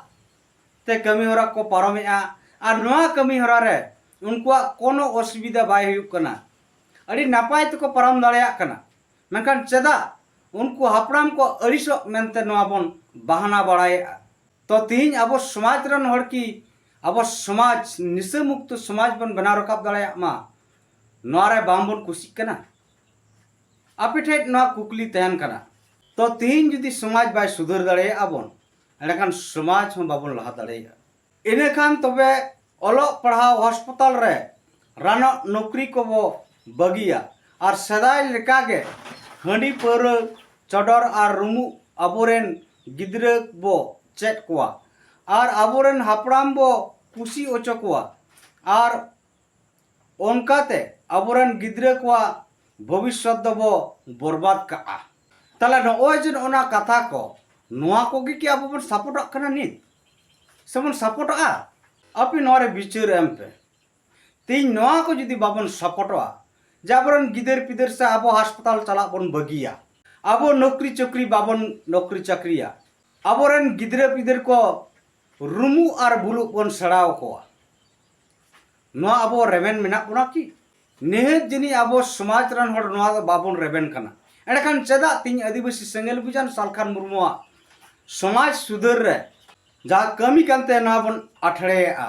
ᱛᱮ ᱠᱟᱹᱢᱤ ᱦᱚᱨᱟ ᱠᱚ ᱯᱟᱨᱚᱢᱮᱜᱼᱟ᱾ ᱟᱨ ᱱᱚᱣᱟ ᱠᱟᱹᱢᱤ ᱦᱚᱨᱟ ᱨᱮ ᱩᱱᱠᱩᱣᱟᱜ ᱠᱳᱱᱳ ᱚᱥᱩᱵᱤᱫᱷᱟ ᱵᱟᱭ ᱦᱩᱭᱩᱜ ᱠᱟᱱᱟ, ᱟᱹᱰᱤ ᱱᱟᱯᱟᱭ ᱛᱮᱠᱚ ᱯᱟᱨᱚᱢ ᱫᱟᱲᱮᱭᱟᱜ ᱠᱟᱱᱟ᱾ ᱢᱮᱱᱠᱷᱟᱱ ᱪᱮᱫᱟᱜ ᱩᱱᱠᱩ ᱦᱟᱯᱲᱟᱢ ᱠᱚ ᱟᱹᱲᱤᱥᱚᱜ ᱢᱮᱱᱛᱮ ᱱᱚᱣᱟ ᱵᱚᱱ ᱵᱟᱦᱟᱱᱟ ᱵᱟᱲᱟᱭᱮᱫᱼᱟ? ᱛᱚ ᱛᱤᱦᱤᱧ ᱟᱵᱚ ᱥᱚᱢᱟᱡᱽ ᱨᱮᱱ ᱦᱚᱲ ᱠᱤ ᱟᱵᱚ ᱥᱚᱢᱟᱡᱽ ᱱᱤᱥᱟᱹ ᱢᱩᱠᱛᱚ ᱥᱚᱢᱟᱡᱽ ᱵᱚᱱ ᱵᱮᱱᱟᱣ ᱨᱟᱠᱟᱵ ᱫᱟᱲᱮᱭᱟᱜ ᱢᱟ, ᱱᱚᱣᱟ ᱨᱮ ᱵᱟᱝ ᱵᱚᱱ ᱠᱩᱥᱤᱜ ᱠᱟᱱᱟ? ᱟᱯᱮ ᱴᱷᱮᱱ ᱱᱚᱣᱟ ᱠᱩᱠᱞᱤ ᱛᱟᱦᱮᱱ ᱠᱟᱱᱟ᱾ ᱛᱚ ᱛᱤᱦᱤᱧ ᱡᱩᱫᱤ ᱥᱚᱢᱟᱡᱽ ᱵᱟᱭ ᱥᱩᱫᱷᱟᱹᱨ ᱫᱟᱲᱮᱭᱟᱜᱼᱟ ᱵᱚᱱ, ᱮᱸᱰᱮᱠᱷᱟᱱ ᱥᱚᱢᱟᱡᱽ ᱦᱚᱸ ᱵᱟᱵᱚᱱ ᱞᱟᱦᱟ ᱫᱟᱲᱮᱭᱟᱜᱼᱟ᱾ ᱤᱱᱟᱹᱠᱷᱟᱱ ᱛᱚᱵᱮ ᱚᱞᱚᱜ ᱯᱟᱲᱦᱟᱣ, ᱦᱚᱥᱯᱤᱴᱟᱞ ᱨᱮ ᱨᱟᱱᱚᱜ ᱱᱚᱠᱨᱤ ᱠᱚᱵᱚ ᱵᱟᱹᱜᱤᱭᱟ, ᱟᱨ ᱥᱮᱫᱟᱭ ᱞᱮᱠᱟᱜᱮ ᱦᱟᱺᱰᱤ ᱯᱟᱹᱣᱨᱟᱹ ᱪᱚᱰᱚᱨ ᱟᱨ ᱨᱩᱢᱩᱜ ᱟᱵᱚᱨᱮᱱ ᱜᱤᱫᱽᱨᱟᱹ ᱵᱚ ᱪᱮᱫ ᱠᱚᱣᱟ, ᱟᱨ ᱟᱵᱚᱨᱮᱱ ᱦᱟᱯᱲᱟᱢ ᱵᱚ ᱠᱩᱥᱤ ᱚᱪᱚ ᱠᱚᱣᱟ, ᱟᱨ ᱚᱱᱠᱟᱛᱮ ᱟᱵᱚᱨᱮᱱ ᱜᱤᱫᱽᱨᱟᱹ ᱠᱚᱣᱟᱜ ᱵᱷᱚᱵᱤᱥᱥᱚᱛ ᱫᱚᱵᱚ ᱵᱚᱨᱵᱟᱫ ᱠᱟᱜᱼᱟ᱾ ᱛᱟᱦᱞᱮ ᱱᱚᱜᱼᱚᱭ ᱡᱮ ᱱᱚᱜᱼᱚ ᱱᱟ ᱠᱟᱛᱷᱟ ᱠᱚ, ᱱᱚᱣᱟ ᱠᱚᱜᱮ ᱠᱤ ᱟᱵᱚ ᱵᱚᱱ ᱥᱟᱯᱚᱴᱚᱜ ᱠᱟᱱᱟ ᱱᱤᱛ, ᱥᱮᱵᱚᱱ ᱥᱟᱯᱚᱴᱚᱜᱼᱟ? ᱟᱯᱮ ᱱᱚᱣᱟ ᱨᱮ ᱵᱤᱪᱟᱹᱨ ᱮᱢ ᱯᱮ᱾ ᱛᱮᱦᱮᱧ ᱱᱚᱣᱟ ᱠᱚ ᱡᱩᱫᱤ ᱵᱟᱵᱚᱱ ᱥᱟᱯᱚᱴᱚᱜᱼᱟ, ᱡᱮ ᱟᱵᱚᱨᱮᱱ ᱜᱤᱫᱟᱹᱨ ᱯᱤᱫᱟᱹᱨ ᱥᱮ ᱟᱵᱚ ᱦᱟᱥᱯᱟᱛᱟᱞ ᱪᱟᱞᱟᱜ ᱵᱚᱱ ᱵᱟᱹᱜᱤᱭᱟ, ᱟᱵᱚ ᱱᱚᱠᱨᱤ ᱪᱟᱹᱠᱨᱤ ᱵᱟᱵᱚᱱ ᱱᱚᱠᱨᱤ ᱪᱟᱹᱠᱨᱤᱭᱟ, ᱟᱵᱚᱨᱮᱱ ᱜᱤᱫᱽᱨᱟᱹ ᱯᱤᱫᱟᱹᱨ ᱠᱚ ᱨᱩᱢᱩᱜ ᱟᱨ ᱵᱩᱞᱩᱜ ᱵᱚᱱ ᱥᱮᱬᱟ ᱟᱠᱚᱣᱟ, ᱱᱚᱣᱟ ᱟᱵᱚ ᱨᱮᱵᱮᱱ ᱢᱮᱱᱟᱜ ᱵᱚᱱᱟ ᱠᱤ? ᱱᱤᱦᱟᱹᱛ ᱡᱟᱹᱱᱤᱡ ᱟᱵᱚ ᱥᱚᱢᱟᱡᱽ ᱨᱮᱱ ᱦᱚᱲ ᱱᱚᱣᱟ ᱫᱚ ᱵᱟᱵᱚᱱ ᱨᱮᱵᱮᱱ ᱠᱟᱱᱟ᱾ ᱮᱸᱰᱮᱠᱷᱟᱱ ᱪᱮᱫᱟᱜ ᱛᱤᱦᱤᱧ ᱟᱹᱫᱤᱵᱟᱹᱥᱤ ᱥᱮᱸᱜᱮᱞ ᱵᱩᱡᱟᱱ ᱥᱟᱞᱠᱷᱟᱱ ᱢᱩᱨᱢᱩᱣᱟᱜ ᱥᱚᱢᱟᱡᱽ ᱥᱩᱫᱷᱟᱹᱨ ᱨᱮ ᱡᱟᱦᱟᱸ ᱠᱟᱹᱢᱤ ᱠᱟᱱᱛᱮ ᱱᱚᱣᱟ ᱵᱚᱱ ᱟᱴᱷᱲᱮᱭᱮᱜᱼᱟ?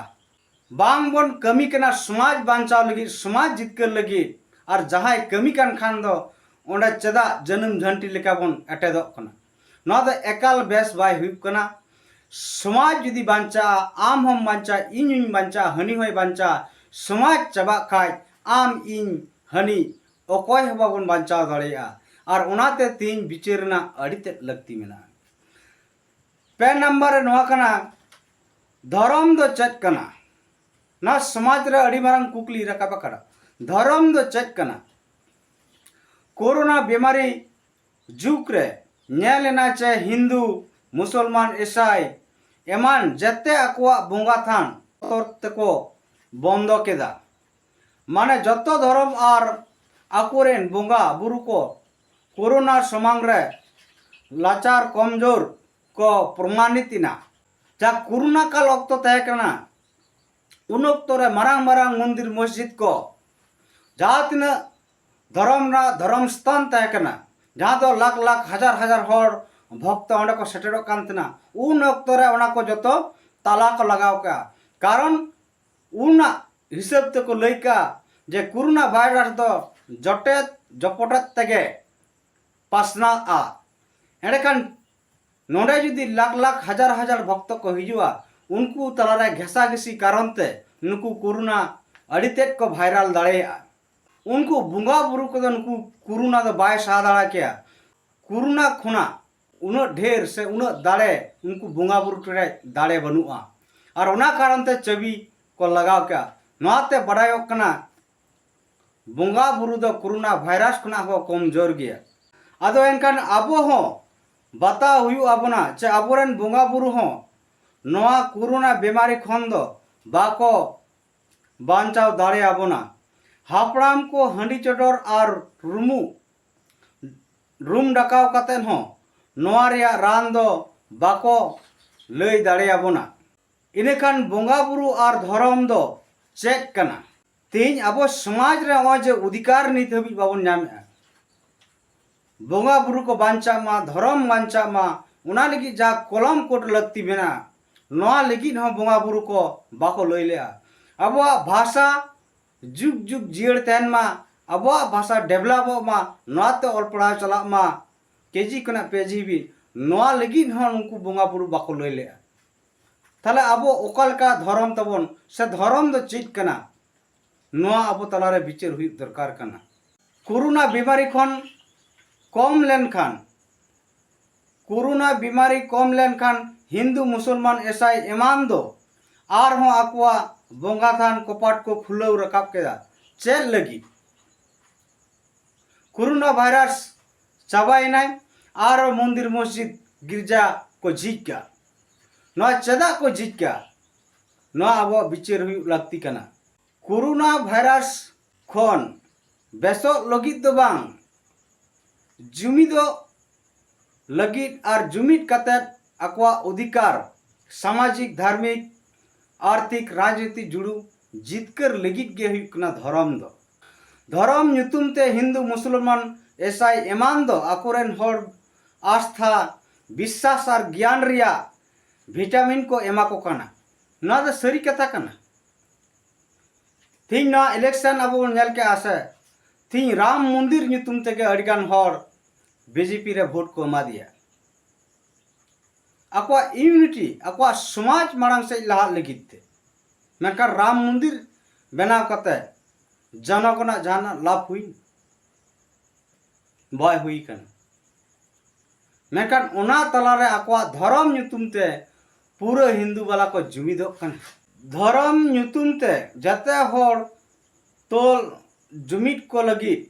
ᱵᱟᱝ ᱵᱚᱱ ᱠᱟᱹᱢᱤ ᱠᱟᱱᱟ ᱥᱚᱢᱟᱡᱽ ᱵᱟᱧᱪᱟᱣ ᱞᱟᱹᱜᱤᱫ, ᱥᱚᱢᱟᱡᱽ ᱡᱤᱛᱠᱟᱹᱨ ᱞᱟᱹᱜᱤᱫ᱾ ᱟᱨ ᱡᱟᱦᱟᱸᱭ ᱠᱟᱹᱢᱤ ᱠᱟᱱ ᱠᱷᱟᱱ ᱫᱚ ᱚᱸᱰᱮ ᱪᱮᱫᱟᱜ ᱡᱟᱹᱱᱩᱢ ᱡᱷᱟᱹᱱᱴᱤ ᱞᱮᱠᱟ ᱵᱚᱱ ᱮᱴᱮᱫᱚᱜ ᱠᱟᱱᱟ? ᱱᱚᱣᱟ ᱫᱚ ᱮᱠᱟᱞ ᱵᱮᱥ ᱵᱟᱭ ᱦᱩᱭᱩᱜ ᱠᱟᱱᱟ᱾ ᱥᱚᱢᱟᱡᱽ ᱡᱩᱫᱤ ᱵᱟᱧᱪᱟᱜᱼᱟ, ᱟᱢ ᱦᱚᱸᱢ ᱵᱟᱧᱪᱟᱜᱼᱟ, ᱤᱧ ᱦᱚᱸᱧ ᱵᱟᱧᱪᱟᱜᱼᱟ, ᱦᱟᱹᱱᱤ ᱦᱚᱸᱭ ᱵᱟᱧᱪᱟᱜᱼᱟ᱾ ᱥᱚᱢᱟᱡᱽ ᱪᱟᱵᱟᱜ ᱠᱷᱟᱡ ᱟᱢ, ᱤᱧ, ᱦᱟᱹᱱᱤ ᱚᱠᱚᱭ ᱦᱚᱸ ᱵᱟᱵᱚᱱ ᱵᱟᱧᱪᱟᱣ ᱫᱟᱲᱮᱭᱟᱜᱼᱟ᱾ ᱟᱨ ᱚᱱᱟᱛᱮ ᱛᱮᱦᱮᱧ ᱵᱤᱪᱟᱹᱨ ᱨᱮᱱᱟᱜ ᱟᱹᱰᱤ ᱛᱮᱫ ᱞᱟᱹᱠᱛᱤ ᱢᱮᱱᱟᱜᱼᱟ᱾ ᱯᱮ ᱱᱟᱢᱵᱟᱨ ᱨᱮ ᱱᱚᱣᱟ ᱠᱟᱱᱟ, ᱫᱷᱚᱨᱚᱢ ᱫᱚ ᱪᱮᱫ ᱠᱟᱱᱟ? ᱱᱚᱣᱟ ᱥᱚᱢᱟᱡᱽ ᱨᱮ ᱟᱹᱰᱤ ᱢᱟᱨᱟᱝ ᱠᱩᱠᱞᱤ ᱨᱟᱠᱟᱵ ᱟᱠᱟᱱᱟ, ᱫᱷᱚᱨᱚᱢ ᱫᱚ ᱪᱮᱫ ᱠᱟᱱᱟ? ᱠᱳᱨᱳᱱᱟ ᱵᱤᱢᱟᱨᱤ ᱡᱩᱜᱽ ᱨᱮ ᱧᱮᱞ ᱮᱱᱟ ᱪᱮ ᱦᱤᱱᱫᱩ, ᱢᱩᱥᱚᱞᱢᱟᱱ, ᱤᱥᱟᱭ ᱮᱢᱟᱱ ᱡᱮᱛᱮ ᱟᱠᱚᱣᱟᱜ ᱵᱚᱸᱜᱟ ᱛᱷᱟᱱ ᱵᱚᱛᱚᱨ ᱛᱮᱠᱚ ᱵᱚᱱᱫᱚ ᱠᱮᱫᱟ᱾ ᱢᱟᱱᱮ ᱡᱚᱛᱚ ᱫᱷᱚᱨᱚᱢ ᱟᱨ ᱟᱠᱚᱨᱮᱱ ᱵᱚᱸᱜᱟ ᱵᱩᱨᱩ ᱠᱚ ᱠᱳᱨᱳᱱᱟ ᱥᱟᱢᱟᱝ ᱨᱮ ᱞᱟᱪᱟᱨ ᱠᱚᱢᱡᱳᱨ ᱠᱚ ᱯᱨᱚᱢᱟᱱᱤᱛ ᱮᱱᱟ᱾ ᱡᱟᱦᱟᱸ ᱠᱳᱨᱳᱱᱟ ᱠᱟᱞ ᱚᱠᱛᱚ ᱛᱟᱦᱮᱸ ᱠᱟᱱᱟ, ᱩᱱ ᱚᱠᱛᱚ ᱨᱮ ᱢᱟᱨᱟᱝ ᱢᱟᱨᱟᱝ ᱢᱚᱱᱫᱤᱨ ᱢᱚᱥᱡᱤᱫ ᱠᱚ, ᱡᱟᱦᱟᱸ ᱛᱤᱱᱟᱹᱜ ᱫᱷᱚᱨᱚᱢ ᱨᱮᱱᱟᱜ ᱫᱷᱚᱨᱚᱢ ᱥᱛᱷᱟᱱ ᱛᱟᱦᱮᱸ ᱠᱟᱱᱟ, ᱡᱟᱦᱟᱸ ᱫᱚ ᱞᱟᱠᱷ ᱞᱟᱠᱷ ᱦᱟᱡᱟᱨ ᱦᱟᱡᱟᱨ ᱦᱚᱲ ᱵᱷᱚᱠᱛᱚ ᱚᱸᱰᱮ ᱠᱚ ᱥᱮᱴᱮᱨᱚᱜ ᱠᱟᱱ ᱛᱟᱦᱮᱱᱟ, ᱩᱱ ᱚᱠᱛᱚ ᱨᱮ ᱚᱱᱟ ᱠᱚ ᱡᱚᱛᱚ ᱛᱟᱞᱟ ᱠᱚ ᱞᱟᱜᱟᱣ ᱠᱟᱜᱼᱟ᱾ ᱠᱟᱨᱚᱱ ᱩᱱᱟᱜ ᱦᱤᱥᱟᱹᱵ ᱛᱮᱠᱚ ᱞᱟᱹᱭ ᱠᱟᱜᱼᱟ ᱡᱮ ᱠᱳᱨᱳᱱᱟ ᱵᱷᱟᱭᱨᱟᱥ ᱫᱚ ᱡᱚᱴᱮᱫ ᱡᱚᱯᱚᱴᱮᱫ ᱛᱮᱜᱮ ᱯᱟᱥᱱᱟᱜᱼᱟ᱾ ᱮᱸᱰᱮᱠᱷᱟᱱ ᱱᱚᱰᱮ ᱡᱩᱫᱤ ᱞᱟᱠᱷ ᱞᱟᱠᱷ ᱦᱟᱡᱟᱨ ᱦᱟᱡᱟᱨ ᱵᱷᱚᱠᱛᱚ ᱠᱚ ᱦᱤᱡᱩᱜᱼᱟ, ᱩᱱᱠᱩ ᱛᱟᱞᱟᱨᱮ ᱜᱷᱮᱥᱟᱜᱷᱮᱥᱤ ᱠᱟᱨᱚᱱ ᱛᱮ ᱱᱩᱠᱩ ᱠᱳᱨᱳᱱᱟ ᱟᱹᱰᱤ ᱛᱮᱫ ᱠᱚ ᱵᱷᱟᱭᱨᱟᱞ ᱫᱟᱲᱮᱭᱟᱜᱼᱟ᱾ ᱩᱱᱠᱩ ᱵᱚᱸᱜᱟ ᱵᱩᱨᱩ ᱠᱚᱫᱚ ᱱᱩᱠᱩ ᱠᱳᱨᱳᱱᱟ ᱫᱚ ᱵᱟᱭ ᱥᱟᱦᱟ ᱫᱟᱲᱮ ᱠᱮᱭᱟ᱾ ᱠᱳᱨᱳᱱᱟ ᱠᱷᱚᱱᱟᱜ ᱩᱱᱟᱹᱜ ᱰᱷᱮᱨ ᱥᱮ ᱩᱱᱟᱹᱜ ᱫᱟᱲᱮ ᱩᱱᱠᱩ ᱵᱚᱸᱜᱟ ᱵᱩᱨᱩ ᱴᱷᱮᱱ ᱫᱟᱲᱮ ᱵᱟᱹᱱᱩᱜᱼᱟ, ᱟᱨ ᱚᱱᱟ ᱠᱟᱨᱚᱱ ᱛᱮ ᱪᱟᱹᱵᱤ ᱠᱚ ᱞᱟᱜᱟᱣ ᱠᱮᱜᱼᱟ᱾ ᱱᱚᱣᱟᱛᱮ ᱵᱟᱰᱟᱭᱚᱜ ᱠᱟᱱᱟ ᱵᱚᱸᱜᱟ ᱵᱩᱨᱩ ᱫᱚ ᱠᱳᱨᱳᱱᱟ ᱵᱷᱟᱭᱨᱟᱥ ᱠᱷᱚᱱᱟᱜ ᱦᱚᱸ ᱠᱚᱢᱡᱳᱨ ᱜᱮᱭᱟ᱾ ᱟᱫᱚ ᱮᱱᱠᱷᱟᱱ ᱟᱵᱚ ᱦᱚᱸ ᱵᱟᱛᱟᱣ ᱦᱩᱭᱩᱜ ᱟᱵᱚᱱᱟ ᱪᱮ ᱟᱵᱚᱨᱮᱱ ᱵᱚᱸᱜᱟ ᱵᱩᱨᱩ ᱦᱚᱸ ᱱᱚᱣᱟ ᱠᱳᱨᱳᱱᱟ ᱵᱤᱢᱟᱨᱤ ᱠᱷᱚᱱ ᱫᱚ ᱵᱟᱠᱚ ᱵᱟᱧᱪᱟᱣ ᱫᱟᱲᱮᱭᱟᱵᱚᱱᱟ᱾ ᱦᱟᱯᱲᱟᱢ ᱠᱚ ᱦᱟᱺᱰᱤ ᱪᱚᱰᱚᱨ ᱟᱨ ᱨᱩᱢᱩᱜ ᱨᱩᱢ ᱰᱟᱠᱟᱣ ᱠᱟᱛᱮᱫ ᱦᱚᱸ ᱱᱚᱣᱟ ᱨᱮᱭᱟᱜ ᱨᱟᱱ ᱫᱚ ᱵᱟᱠᱚ ᱞᱟᱹᱭ ᱫᱟᱲᱮᱭᱟᱵᱚᱱᱟ᱾ ᱤᱱᱟᱹᱠᱷᱟᱱ ᱵᱚᱸᱜᱟ ᱵᱩᱨᱩ ᱟᱨ ᱫᱷᱚᱨᱚᱢ ᱫᱚ ᱪᱮᱫ ᱠᱟᱱᱟ? ᱛᱮᱦᱮᱧ ᱟᱵᱚ ᱥᱚᱢᱟᱡᱽ ᱨᱮ ᱱᱚᱜᱼᱚᱭ ᱡᱮ ᱚᱫᱷᱤᱠᱟᱨ ᱱᱤᱛ ᱦᱟᱹᱵᱤᱡ ᱵᱟᱵᱚᱱ ᱧᱟᱢᱮᱫᱼᱟ, ᱵᱚᱸᱜᱟ ᱵᱩᱨᱩ ᱠᱚ ᱵᱟᱧᱪᱟᱜ ᱢᱟ, ᱫᱷᱚᱨᱚᱢ ᱵᱟᱧᱪᱟᱜ ᱢᱟ, ᱚᱱᱟ ᱞᱟᱹᱜᱤᱫ ᱡᱟᱦᱟᱸ ᱠᱚᱞᱚᱢ ᱠᱳᱰ ᱞᱟᱹᱠᱛᱤ ᱢᱮᱱᱟᱜᱼᱟ, ᱱᱚᱣᱟ ᱞᱟᱹᱜᱤᱫ ᱦᱚᱸ ᱵᱚᱸᱜᱟ ᱵᱩᱨᱩ ᱠᱚ ᱵᱟᱠᱚ ᱞᱟᱹᱭ ᱞᱮᱜᱼᱟ᱾ ᱟᱵᱚᱣᱟᱜ ᱵᱷᱟᱥᱟ ᱡᱩᱜᱽ ᱡᱩᱜᱽ ᱡᱤᱭᱟᱹᱲ ᱛᱟᱦᱮᱱ ᱢᱟ, ᱟᱵᱚᱣᱟᱜ ᱵᱷᱟᱥᱟ ᱰᱮᱵᱷᱞᱚᱯᱚᱜ ᱢᱟ, ᱱᱚᱣᱟᱛᱮ ᱚᱞ ᱯᱟᱲᱦᱟᱣ ᱪᱟᱞᱟᱜ ᱢᱟ, ᱠᱮᱡᱤ ᱠᱷᱚᱱᱟᱜ ᱯᱮ ᱡᱤ ᱦᱟᱹᱵᱤᱡ, ᱱᱚᱣᱟ ᱞᱟᱹᱜᱤᱫ ᱦᱚᱸ ᱱᱩᱠᱩ ᱵᱚᱸᱜᱟ ᱵᱩᱨᱩ ᱵᱟᱠᱚ ᱞᱟᱹᱭ ᱞᱮᱜᱼᱟ᱾ ᱛᱟᱦᱞᱮ ᱟᱵᱚ ᱚᱠᱟ ᱞᱮᱠᱟ ᱫᱷᱚᱨᱚᱢ ᱛᱟᱵᱚᱱ ᱥᱮ ᱫᱷᱚᱨᱚᱢ ᱫᱚ ᱪᱮᱫ ᱠᱟᱱᱟ? ᱱᱚᱣᱟ ᱟᱵᱚ ᱛᱟᱞᱟᱨᱮ ᱵᱤᱪᱟᱹᱨ ᱦᱩᱭᱩᱜ ᱫᱚᱨᱠᱟᱨ ᱠᱟᱱᱟ᱾ ᱠᱳᱨᱳᱱᱟ ᱵᱤᱢᱟᱨᱤ ᱠᱷᱚᱱ ᱠᱚᱢ ᱞᱮᱱᱠᱷᱟᱱ, ᱠᱳᱨᱳᱱᱟ ᱵᱤᱢᱟᱨᱤ ᱠᱚᱢ ᱞᱮᱱᱠᱷᱟᱱ ᱦᱤᱱᱫᱩ ᱢᱩᱥᱚᱞᱢᱟᱱ ᱤᱥᱟᱭ ᱮᱢᱟᱱ ᱫᱚ ᱟᱨᱦᱚᱸ ᱟᱠᱚᱣᱟᱜ ᱵᱚᱸᱜᱟ ᱛᱷᱟᱱ ᱠᱚᱯᱟᱴ ᱠᱚ ᱠᱷᱩᱞᱟᱹᱣ ᱨᱟᱠᱟᱵ ᱠᱮᱫᱟ᱾ ᱪᱮᱫ ᱞᱟᱹᱜᱤᱫ? ᱠᱳᱨᱳᱱᱟ ᱵᱷᱟᱭᱨᱟᱥ ᱪᱟᱵᱟᱭᱮᱱᱟᱭ, ᱟᱨ ᱢᱚᱱᱫᱤᱨ ᱢᱚᱥᱡᱤᱫ ᱜᱤᱨᱡᱟ ᱠᱚ ᱡᱷᱤᱡ ᱠᱟᱜ᱾ ᱱᱚᱣᱟ ᱪᱮᱫᱟᱜ ᱠᱚ ᱡᱷᱤᱡ ᱠᱟᱜ? ᱱᱚᱣᱟ ᱟᱵᱚᱣᱟᱜ ᱵᱤᱪᱟᱹᱨ ᱦᱩᱭᱩᱜ ᱞᱟᱹᱠᱛᱤ ᱠᱟᱱᱟ᱾ ᱠᱳᱨᱳᱱᱟ ᱵᱷᱟᱭᱨᱟᱥ ᱠᱷᱚᱱ ᱵᱮᱥᱚᱜ ᱞᱟᱹᱜᱤᱫ ᱫᱚ ᱵᱟᱝ, ᱡᱩᱢᱤᱫᱚᱜ ᱞᱟᱹᱜᱤᱫ ᱟᱨ ᱡᱩᱢᱤᱫ ᱠᱟᱛᱮᱫ ᱟᱠᱚᱣᱟᱜ ᱚᱫᱷᱤᱠᱟᱨ ᱥᱟᱢᱟᱡᱤᱠ, ᱫᱷᱟᱨᱢᱤᱠ, ᱟᱨᱛᱷᱤᱠ, ᱨᱟᱡᱽᱱᱤᱛᱤ ᱡᱩᱲᱩ ᱡᱤᱛᱠᱟᱹᱨ ᱞᱟᱹᱜᱤᱫ ᱜᱮ ᱦᱩᱭᱩᱜ ᱠᱟᱱᱟ ᱫᱷᱚᱨᱚᱢ ᱫᱚ᱾ ᱫᱷᱚᱨᱚᱢ ᱧᱩᱛᱩᱢ ᱛᱮ ᱦᱤᱱᱫᱩ, ᱢᱩᱥᱞᱢᱟᱱ, ᱮᱥᱟᱭ ᱮᱢᱟᱱ ᱫᱚ ᱟᱠᱚᱨᱮᱱ ᱦᱚᱲ ᱟᱥᱛᱷᱟ, ᱵᱤᱥᱥᱟᱥ ᱟᱨ ᱜᱮᱭᱟᱱ ᱨᱮᱭᱟᱜ ᱵᱷᱤᱴᱟᱢᱤᱱ ᱠᱚ ᱮᱢᱟ ᱠᱚ ᱠᱟᱱᱟ᱾ ᱱᱚᱣᱟ ᱫᱚ ᱥᱟᱹᱨᱤ ᱠᱟᱛᱷᱟ ᱠᱟᱱᱟ᱾ ᱛᱤᱦᱤᱧ ᱱᱚᱣᱟ election ᱟᱵᱚ ᱵᱚᱱ ᱧᱮᱞ ᱠᱮᱜᱼᱟ ᱥᱮ, ᱛᱤᱦᱤᱧ ᱨᱟᱢ ᱢᱚᱱᱫᱤᱨ ᱧᱩᱛᱩᱢ ᱛᱮᱜᱮ ᱟᱹᱰᱤᱜᱟᱱ ᱦᱚᱲ BJP ᱨᱮ vote ᱠᱚ ᱮᱢᱟ ᱫᱮᱭᱟ᱾ ᱟᱠᱚᱣᱟᱜ unity, ᱟᱠᱚᱣᱟᱜ ᱥᱚᱢᱟᱡᱽ ᱢᱟᱲᱟᱝ ᱥᱮᱫ ᱞᱟᱦᱟᱜ ᱞᱟᱹᱜᱤᱫ ᱛᱮ᱾ ᱢᱮᱱᱠᱷᱟᱱ ᱨᱟᱢ ᱢᱚᱱᱫᱤᱨ ᱵᱮᱱᱟᱣ ᱠᱟᱛᱮ ᱡᱚᱱᱚᱜᱚᱱᱟᱜ ᱡᱟᱦᱟᱱᱟᱜ ᱞᱟᱵᱷ ᱦᱩᱭ? ᱵᱟᱭ ᱦᱩᱭ ᱠᱟᱱᱟ᱾ ᱢᱮᱱᱠᱷᱟᱱ ᱚᱱᱟ ᱛᱟᱞᱟᱨᱮ ᱟᱠᱚᱣᱟᱜ ᱫᱷᱚᱨᱚᱢ ᱧᱩᱛᱩᱢ ᱛᱮ ᱯᱩᱨᱟᱹ ᱦᱤᱱᱫᱩ ᱵᱟᱞᱟ ᱠᱚ ᱡᱩᱢᱤᱫᱚᱜ ᱠᱟᱱᱟ᱾ ᱫᱷᱚᱨᱚᱢ ᱧᱩᱛᱩᱢ ᱛᱮ ᱡᱟᱛᱮ ᱦᱚᱲ ᱛᱚᱞ ᱡᱩᱢᱤᱫ ᱠᱚ ᱞᱟᱹᱜᱤᱫ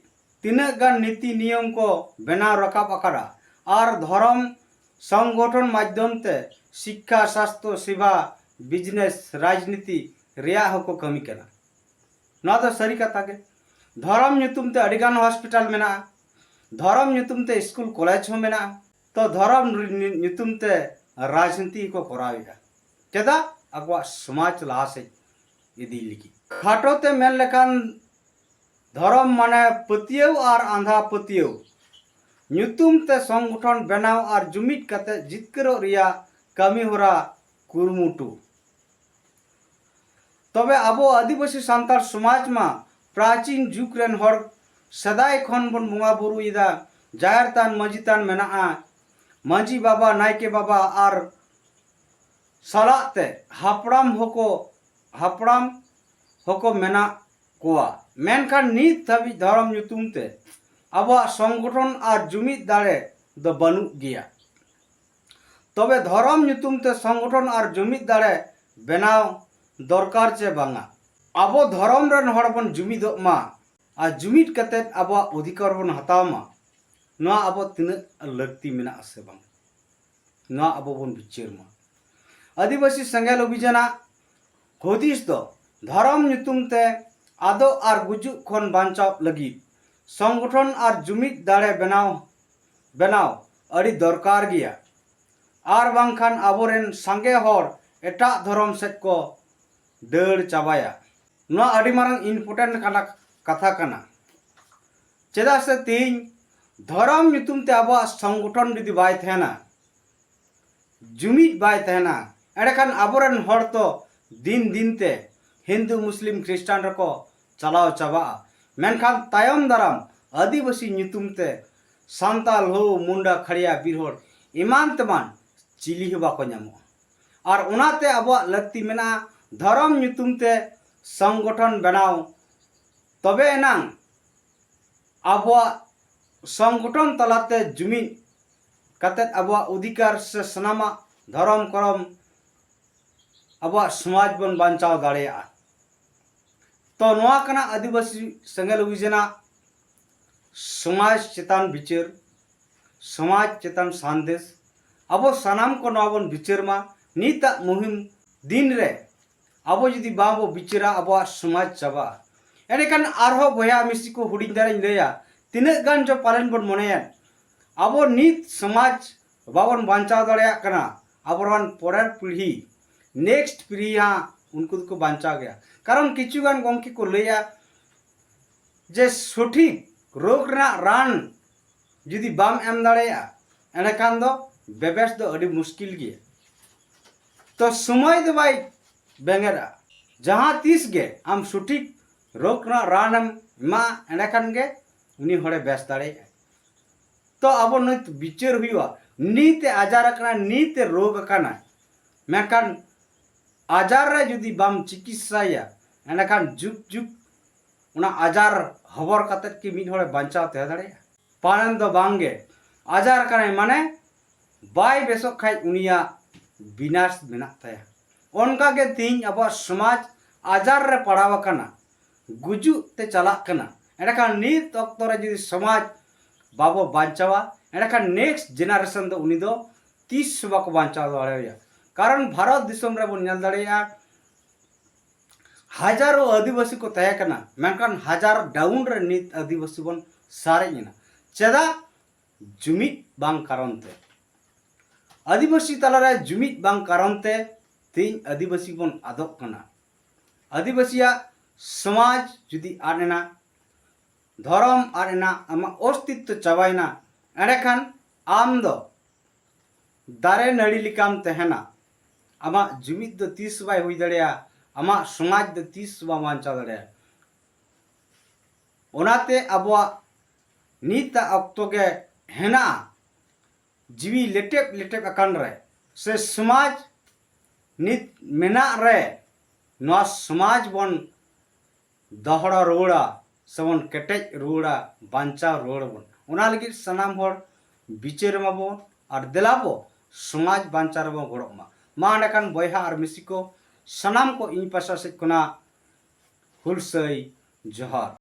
ᱛᱤᱱᱟᱹᱜ ᱜᱟᱱ ᱱᱤᱛᱤ ᱱᱤᱭᱚᱢ ᱠᱚ ᱵᱮᱱᱟᱣ ᱨᱟᱠᱟᱵ ᱟᱠᱟᱫᱟ, ᱟᱨ ᱫᱷᱚᱨᱚᱢ ᱥᱚᱝᱜᱚᱴᱷᱚᱱ ᱢᱟᱫᱽᱫᱷᱚᱢ ᱛᱮ ᱥᱤᱠᱠᱷᱟ, ᱥᱟᱥᱛᱷᱚ ᱥᱮᱵᱟ, business, ᱨᱟᱡᱽᱱᱤᱛᱤ ᱨᱮᱭᱟᱜ ᱦᱚᱸᱠᱚ ᱠᱟᱹᱢᱤ ᱠᱟᱱᱟ᱾ ᱱᱚᱣᱟ ᱫᱚ ᱥᱟᱹᱨᱤ ᱠᱟᱛᱷᱟ ᱜᱮ᱾ ᱫᱷᱚᱨᱚᱢ ᱧᱩᱛᱩᱢ ᱛᱮ ᱟᱹᱰᱤᱜᱟᱱ hospital ᱢᱮᱱᱟᱜᱼᱟ, ᱫᱷᱚᱨᱚᱢ ᱧᱩᱛᱩᱢ ᱛᱮ ᱥᱠᱩᱞ ᱠᱚᱞᱮᱡᱽ ᱦᱚᱸ ᱢᱮᱱᱟᱜᱼᱟ᱾ ᱛᱚ ᱫᱷᱚᱨᱚᱢ ᱨᱤ-, ᱧᱩᱛᱩᱢ ᱛᱮ ᱨᱟᱡᱽᱱᱤᱛᱤ ᱠᱚ ᱠᱚᱨᱟᱣᱮᱫᱼᱟ᱾ ᱪᱮᱫᱟᱜ? ᱟᱠᱚᱣᱟᱜ ᱥᱚᱢᱟᱡᱽ ᱞᱟᱦᱟ ᱥᱮᱫ ᱤᱫᱤ ᱞᱟᱹᱜᱤᱫ᱾ ᱠᱷᱟᱴᱚ ᱛᱮ ᱢᱮᱱ ᱞᱮᱠᱷᱟᱱ, ᱫᱷᱚᱨᱚᱢ ᱢᱟᱱᱮ ᱯᱟᱹᱛᱭᱟᱹᱣ ᱟᱨ ᱟᱸᱫᱷᱟ ᱯᱟᱹᱛᱭᱟᱹᱣ ᱧᱩᱛᱩᱢ ᱛᱮ ᱥᱚᱝᱜᱚᱴᱷᱚᱱ ᱵᱮᱱᱟᱣ ᱟᱨ ᱡᱩᱢᱤᱫ ᱠᱟᱛᱮ ᱡᱤᱛᱠᱟᱹᱨᱚᱜ ᱨᱮᱭᱟᱜ ᱠᱟᱹᱢᱤ ᱦᱚᱨᱟ ᱠᱩᱨᱩᱢᱩᱴᱩ᱾ ᱛᱚᱵᱮ ᱟᱵᱚ ᱟᱹᱫᱤᱵᱟᱹᱥᱤ ᱥᱟᱱᱛᱟᱲ ᱥᱚᱢᱟᱡᱽ ᱢᱟ ᱯᱨᱟᱪᱤᱱ ᱡᱩᱜᱽ ᱨᱮᱱ ᱦᱚᱲ ᱥᱮᱫᱟᱭ ᱠᱷᱚᱱ ᱵᱚᱱ ᱵᱚᱸᱜᱟ ᱵᱩᱨᱩᱭᱮᱫᱟ, ᱡᱟᱦᱮᱨ ᱛᱷᱟᱱ, ᱢᱟᱹᱡᱷᱤ ᱛᱷᱟᱱ ᱢᱮᱱᱟᱜᱼᱟ, ᱢᱟᱹᱡᱷᱤ ᱵᱟᱵᱟ, ᱱᱟᱭᱠᱮ ᱵᱟᱵᱟ ᱟᱨ ᱥᱟᱞᱟᱜ ᱛᱮ ᱦᱟᱯᱲᱟᱢ ᱦᱚᱸᱠᱚ, ᱦᱟᱯᱲᱟᱢ ᱦᱚᱸᱠᱚ ᱢᱮᱱᱟᱜ ᱠᱚᱣᱟ᱾ ᱢᱮᱱᱠᱷᱟᱱ ᱱᱤᱛ ᱫᱷᱟᱹᱵᱤᱡ ᱫᱷᱚᱨᱚᱢ ᱧᱩᱛᱩᱢ ᱛᱮ ᱟᱵᱚᱣᱟᱜ ᱥᱚᱝᱜᱚᱴᱷᱚᱱ ᱟᱨ ᱡᱩᱢᱤᱫ ᱫᱟᱲᱮ ᱫᱚ ᱵᱟᱹᱱᱩᱜ ᱜᱮᱭᱟ᱾ ᱛᱚᱵᱮ ᱫᱷᱚᱨᱚᱢ ᱧᱩᱛᱩᱢ ᱛᱮ ᱥᱚᱝᱜᱚᱴᱷᱚᱱ ᱟᱨ ᱡᱩᱢᱤᱫ ᱫᱟᱲᱮ ᱵᱮᱱᱟᱣ ᱫᱚᱨᱠᱟᱨ ᱪᱮ ᱵᱟᱝᱟ? ᱟᱵᱚ ᱫᱷᱚᱨᱚᱢ ᱨᱮᱱ ᱦᱚᱲ ᱵᱚᱱ ᱡᱩᱢᱤᱫᱚᱜ ᱢᱟ ᱟᱨ ᱡᱩᱢᱤᱫ ᱠᱟᱛᱮ ᱟᱵᱚᱣᱟᱜ ᱚᱫᱷᱤᱠᱟᱨ ᱵᱚᱱ ᱦᱟᱛᱟᱣ ᱢᱟ, ᱱᱚᱣᱟ ᱟᱵᱚ ᱛᱤᱱᱟᱹᱜ ᱞᱟᱹᱠᱛᱤ ᱢᱮᱱᱟᱜᱼᱟ ᱥᱮ ᱵᱟᱝ, ᱱᱚᱣᱟ ᱟᱵᱚ ᱵᱚᱱ ᱵᱤᱪᱟᱹᱨ ᱢᱟ᱾ ᱟᱹᱫᱤᱵᱟᱹᱥᱤ ᱥᱮᱸᱜᱮᱞ ᱚᱵᱷᱤᱡᱟᱱᱟᱜ ᱦᱩᱫᱤᱥ ᱫᱚ ᱫᱷᱚᱨᱚᱢ ᱧᱩᱛᱩᱢ ᱛᱮ ᱟᱫᱚᱜ ᱟᱨ ᱜᱩᱡᱩᱜ ᱠᱷᱚᱱ ᱵᱟᱧᱪᱟᱣ ᱞᱟᱹᱜᱤᱫ ᱥᱚᱝᱜᱚᱴᱷᱚᱱ ᱟᱨ ᱡᱩᱢᱤᱫ ᱫᱟᱲᱮ ᱵᱮᱱᱟᱣ, ᱵᱮᱱᱟᱣ ᱟᱹᱰᱤ ᱫᱚᱨᱠᱟᱨ ᱜᱮᱭᱟ᱾ ᱟᱨ ᱵᱟᱝᱠᱷᱟᱱ ᱟᱵᱚᱨᱮᱱ ᱥᱟᱸᱜᱮ ᱦᱚᱲ ᱮᱴᱟᱜ ᱫᱷᱚᱨᱚᱢ ᱥᱮᱫ ᱠᱚ ᱫᱟᱹᱲ ᱪᱟᱵᱟᱭᱟ᱾ ᱱᱚᱣᱟ ᱟᱹᱰᱤ ᱢᱟᱨᱟᱝ important ᱠᱟᱱᱟ, ᱠᱟᱛᱷᱟ ᱠᱟᱱᱟ᱾ ᱪᱮᱫᱟᱜ ᱥᱮ ᱛᱮᱦᱮᱧ ᱫᱷᱚᱨᱚᱢ ᱧᱩᱛᱩᱢ ᱛᱮ ᱟᱵᱚᱣᱟᱜ ᱥᱚᱝᱜᱚᱴᱷᱚᱱ ᱡᱩᱫᱤ ᱵᱟᱭ ᱛᱟᱦᱮᱱᱟ, ᱡᱩᱢᱤᱫ ᱵᱟᱭ ᱛᱟᱦᱮᱱᱟ, ᱮᱸᱰᱮᱠᱷᱟᱱ ᱟᱵᱚᱨᱮᱱ ᱦᱚᱲ ᱫᱚ ᱫᱤᱱ ᱫᱤᱱ ᱛᱮ ᱦᱤᱱᱫᱩ, ᱢᱩᱥᱞᱤᱢ, ᱠᱷᱨᱤᱥᱴᱟᱱ ᱨᱮᱠᱚ ᱪᱟᱞᱟᱣ ᱪᱟᱵᱟᱜᱼᱟ᱾ ᱢᱮᱱᱠᱷᱟᱱ ᱛᱟᱭᱚᱢ ᱫᱟᱨᱟᱢ ᱟᱹᱫᱤᱵᱟᱹᱥᱤ ᱧᱩᱛᱩᱢ ᱛᱮ ᱥᱟᱱᱛᱟᱞ, ᱦᱳ, ᱢᱩᱱᱰᱟ, ᱠᱷᱟᱲᱤᱭᱟ, ᱵᱤᱨᱦᱚᱲ ᱮᱢᱟᱱ ᱛᱮᱢᱟᱱ ᱪᱤᱞᱤ ᱦᱚᱸ ᱵᱟᱠᱚ ᱧᱟᱢᱚᱜᱼᱟ᱾ ᱟᱨ ᱚᱱᱟᱛᱮ ᱟᱵᱚᱣᱟᱜ ᱞᱟᱹᱠᱛᱤ ᱢᱮᱱᱟᱜᱼᱟ ᱫᱷᱚᱨᱚᱢ ᱧᱩᱛᱩᱢ ᱛᱮ ᱥᱚᱝᱜᱚᱴᱷᱚᱱ ᱵᱮᱱᱟᱣ, ᱛᱚᱵᱮ ᱮᱱᱟᱝ ᱟᱵᱚᱣᱟᱜ ᱥᱚᱝᱜᱚᱴᱷᱚᱱ ᱛᱟᱞᱟᱛᱮ ᱡᱩᱢᱤᱫ ᱠᱟᱛᱮᱫ ᱟᱵᱚᱣᱟᱜ ᱚᱫᱷᱤᱠᱟᱨ ᱥᱮ ᱥᱟᱱᱟᱢᱟᱜ ᱫᱷᱚᱨᱚᱢ ᱠᱚᱨᱚᱢ ᱟᱵᱚᱣᱟᱜ ᱥᱚᱢᱟᱡᱽ ᱵᱚᱱ ᱵᱟᱧᱪᱟᱣ ᱫᱟᱲᱮᱭᱟᱜᱼᱟ᱾ ᱛᱚ ᱱᱚᱣᱟ ᱠᱟᱱᱟ ᱟᱹᱫᱤᱵᱟᱹᱥᱤ ᱥᱮᱸᱜᱮᱞ ᱚᱵᱷᱤᱡᱟᱱᱟᱜ ᱥᱚᱢᱟᱡᱽ ᱪᱮᱛᱟᱱ ᱵᱤᱪᱟᱹᱨ, ᱥᱚᱢᱟᱡᱽ ᱪᱮᱛᱟᱱ ᱥᱟᱸᱫᱮᱥ᱾ ᱟᱵᱚ ᱥᱟᱱᱟᱢ ᱠᱚ ᱱᱚᱣᱟ ᱵᱚᱱ ᱵᱤᱪᱟᱹᱨ ᱢᱟ᱾ ᱱᱤᱛᱟᱜ ᱢᱩᱦᱤᱢ ᱫᱤᱱ ᱨᱮ ᱟᱵᱚ ᱡᱩᱫᱤ ᱵᱟᱝᱵᱚ ᱵᱤᱪᱟᱹᱨᱟ, ᱟᱵᱚᱣᱟᱜ ᱥᱚᱢᱟᱡᱽ ᱪᱟᱵᱟᱜᱼᱟ᱾ ᱮᱸᱰᱮᱠᱷᱟᱱ ᱟᱨᱦᱚᱸ ᱵᱚᱭᱦᱟ ᱢᱤᱥᱤ ᱠᱚ ᱦᱩᱰᱤᱧ ᱫᱷᱟᱨᱟᱧ ᱞᱟᱹᱭᱟ, ᱛᱤᱱᱟᱹᱜ ᱜᱟᱱ ᱪᱚ ᱯᱟᱞᱮᱱ ᱵᱚᱱ ᱢᱚᱱᱮᱭᱟ, ᱟᱵᱚ ᱱᱤᱛ ᱥᱚᱢᱟᱡᱽ ᱵᱟᱵᱚᱱ ᱵᱟᱧᱪᱟᱣ ᱫᱟᱲᱮᱭᱟᱜ ᱠᱟᱱᱟ, ᱟᱵᱚᱨᱮᱱ ᱯᱚᱨᱮᱨ ᱯᱤᱲᱦᱤ, next ᱯᱤᱲᱦᱤ ᱦᱟᱸᱜ ᱩᱱᱠᱩ ᱫᱚᱠᱚ ᱵᱟᱧᱪᱟᱣ ᱜᱮᱭᱟ᱾ ᱠᱟᱨᱚᱱ ᱠᱤᱪᱷᱩ ᱜᱟᱱ ᱜᱚᱢᱠᱮ ᱠᱚ ᱞᱟᱹᱭᱟ ᱡᱮ ᱥᱚᱴᱷᱤᱠ ᱨᱳᱜᱽ ᱨᱮᱱᱟᱜ ᱨᱟᱱ ᱡᱩᱫᱤ ᱵᱟᱢ ᱮᱢ ᱫᱟᱲᱮᱭᱟᱜᱼᱟ, ᱮᱸᱰᱮᱠᱷᱟᱱ ᱫᱚ ᱵᱮᱵᱮᱥ ᱫᱚ ᱟᱹᱰᱤ ᱢᱩᱥᱠᱤᱞ ᱜᱮᱭᱟ᱾ ᱛᱚ ᱥᱚᱢᱚᱭ ᱫᱚ ᱵᱟᱭ ᱵᱮᱸᱜᱮᱫᱟ᱾ ᱡᱟᱦᱟᱸ ᱛᱤᱥ ᱜᱮ ᱟᱢ ᱥᱚᱴᱷᱤᱠ ᱨᱳᱜᱽ ᱨᱮᱱᱟᱜ ᱨᱟᱱᱮᱢ ᱮᱢᱟ, ᱮᱸᱰᱮᱠᱷᱟᱱ ᱜᱮ ᱩᱱᱤ ᱦᱚᱲᱮ ᱵᱮᱥ ᱫᱟᱲᱮᱭᱟᱜᱼᱟ᱾ ᱛᱚ ᱟᱵᱚ ᱱᱤᱛ ᱵᱤᱪᱟᱹᱨ ᱦᱩᱭᱩᱜᱼᱟ, ᱱᱤᱛ ᱮ ᱟᱡᱟᱨ ᱟᱠᱟᱱᱟ, ᱱᱤᱛ ᱮ ᱨᱳᱜᱽ ᱟᱠᱟᱱᱟ, ᱢᱮᱱᱠᱷᱟᱱ ᱟᱡᱟᱨ ᱨᱮ ᱡᱩᱫᱤ ᱵᱟᱢ ᱪᱤᱠᱤᱛᱥᱟᱭᱟ, ᱮᱸᱰᱮᱠᱷᱟᱱ ᱡᱩᱜᱽ ᱡᱩᱜᱽ ᱚᱱᱟ ᱟᱡᱟᱨ ᱦᱚᱵᱚᱨ ᱠᱟᱛᱮᱫ ᱠᱤ ᱢᱤᱫ ᱦᱚᱲᱮ ᱵᱟᱧᱪᱟᱣ ᱛᱟᱦᱮᱸ ᱫᱟᱲᱮᱭᱟᱜᱼᱟ? ᱯᱟᱞᱮᱱ ᱫᱚ ᱵᱟᱝᱜᱮ᱾ ᱟᱡᱟᱨ ᱟᱠᱟᱱᱟᱭ ᱢᱟᱱᱮ ᱵᱟᱭ ᱵᱮᱥᱚᱜ ᱠᱷᱟᱡ ᱩᱱᱤᱭᱟᱜ ᱵᱤᱱᱟᱥ ᱢᱮᱱᱟᱜ ᱛᱟᱭᱟ᱾ ᱚᱱᱠᱟᱜᱮ ᱛᱮᱦᱮᱧ ᱟᱵᱚᱣᱟᱜ ᱥᱚᱢᱟᱡᱽ ᱟᱡᱟᱨ ᱨᱮ ᱯᱟᱲᱟᱣ ᱟᱠᱟᱱᱟ, ᱜᱩᱡᱩᱜ ᱛᱮ ᱪᱟᱞᱟᱜ ᱠᱟᱱᱟ᱾ ᱮᱸᱰᱮᱠᱷᱟᱱ ᱱᱤᱛ ᱚᱠᱛᱚ ᱨᱮ ᱡᱩᱫᱤ ᱥᱚᱢᱟᱡᱽ ᱵᱟᱵᱚ ᱵᱟᱧᱪᱟᱣᱟ, ᱮᱸᱰᱮᱠᱷᱟᱱ next generation ᱫᱚ ᱩᱱᱤ ᱫᱚ ᱛᱤᱥ ᱦᱚᱸ ᱵᱟᱠᱚ ᱵᱟᱧᱪᱟᱣ ᱫᱟᱲᱮᱭᱟᱭᱟ᱾ ᱠᱟᱨᱚᱱ ᱵᱷᱟᱨᱚᱛ ᱫᱤᱥᱚᱢ ᱨᱮᱵᱚᱱ ᱧᱮᱞ ᱫᱟᱲᱮᱭᱟᱜᱼᱟ, ᱦᱟᱡᱟᱨᱚ ᱟᱹᱫᱤᱵᱟᱹᱥᱤ ᱠᱚ ᱛᱟᱦᱮᱸ ᱠᱟᱱᱟ, ᱢᱮᱱᱠᱷᱟᱱ ᱦᱟᱡᱟᱨ down ᱨᱮ ᱱᱤᱛ ᱟᱹᱫᱤᱵᱟᱹᱥᱤ ᱵᱚᱱ ᱥᱟᱨᱮᱡ ᱮᱱᱟ᱾ ᱪᱮᱫᱟᱜ? ᱡᱩᱢᱤᱫ ᱵᱟᱝ ᱠᱟᱨᱚᱱ ᱛᱮ᱾ ᱟᱹᱫᱤᱵᱟᱹᱥᱤ ᱛᱟᱞᱟᱨᱮ ᱡᱩᱢᱤᱫ ᱵᱟᱝ ᱠᱟᱨᱚᱱ ᱛᱮ ᱛᱮᱦᱮᱧ ᱟᱹᱫᱤᱵᱟᱹᱥᱤ ᱵᱚᱱ ᱟᱫᱚᱜ ᱠᱟᱱᱟ᱾ ᱟᱹᱫᱤᱵᱟᱹᱥᱤᱭᱟᱜ ᱥᱚᱢᱟᱡᱽ ᱡᱩᱫᱤ ᱟᱫ ᱮᱱᱟ, ᱫᱷᱚᱨᱚᱢ ᱟᱫ ᱮᱱᱟ, ᱟᱢᱟᱜ ᱚᱥᱛᱤᱛᱛᱚ ᱪᱟᱵᱟᱭᱮᱱᱟ, ᱮᱸᱰᱮᱠᱷᱟᱱ ᱟᱢ ᱫᱚ ᱫᱟᱨᱮ ᱱᱟᱹᱲᱤ ᱞᱮᱠᱟᱢ ᱛᱟᱦᱮᱱᱟ᱾ ᱟᱢᱟᱜ ᱡᱩᱢᱤᱫ ᱫᱚ ᱛᱤᱥ ᱵᱟᱭ ᱦᱩᱭ ᱫᱟᱲᱮᱭᱟᱜᱼᱟ, ᱟᱢᱟᱜ ᱥᱚᱢᱟᱡᱽ ᱫᱚ ᱛᱤᱥ ᱵᱟᱢ ᱵᱟᱧᱪᱟᱣ ᱫᱟᱲᱮᱭᱟᱜᱼᱟ᱾ ᱚᱱᱟᱛᱮ ᱟᱵᱚᱣᱟᱜ ᱱᱤᱛᱟᱜ ᱚᱠᱛᱚ ᱜᱮ ᱦᱮᱱᱟᱜᱼᱟ, ᱡᱤᱣᱤ ᱞᱮᱴᱮᱵ ᱞᱮᱴᱮᱵ ᱟᱠᱟᱱ ᱨᱮ ᱥᱮ ᱥᱚᱢᱟᱡᱽ ᱱᱤᱛ ᱢᱮᱱᱟᱜ ᱨᱮ ᱱᱚᱣᱟ ᱥᱚᱢᱟᱡᱽ ᱵᱚᱱ ᱫᱚᱦᱲᱟ ᱨᱩᱣᱟᱹᱲᱟ ᱥᱮᱵᱚᱱ ᱠᱮᱴᱮᱡ ᱨᱩᱣᱟᱹᱲᱟ, ᱵᱟᱧᱪᱟᱣ ᱨᱩᱣᱟᱹᱲ ᱟᱵᱚᱱ᱾ ᱚᱱᱟ ᱞᱟᱹᱜᱤᱫ ᱥᱟᱱᱟᱢ ᱦᱚᱲ ᱵᱤᱪᱟᱹᱨ ᱢᱟᱵᱚᱱ ᱟᱨ ᱫᱮᱞᱟ ᱵᱚ ᱥᱚᱢᱟᱡᱽ ᱵᱟᱧᱪᱟᱣ ᱨᱮᱵᱚᱱ ᱜᱚᱲᱚᱜ ᱢᱟ᱾ ᱢᱟ ᱮᱸᱰᱮᱠᱷᱟᱱ ᱵᱚᱭᱦᱟ ᱟᱨ ᱢᱤᱥᱤ ᱠᱚ, ᱥᱟᱱᱟᱢ ᱠᱚ ᱤᱧ ᱯᱟᱦᱴᱟ ᱥᱮᱫ ᱠᱷᱚᱱᱟᱜ ᱦᱩᱞᱥᱟᱹᱭ ᱡᱚᱦᱟᱨ᱾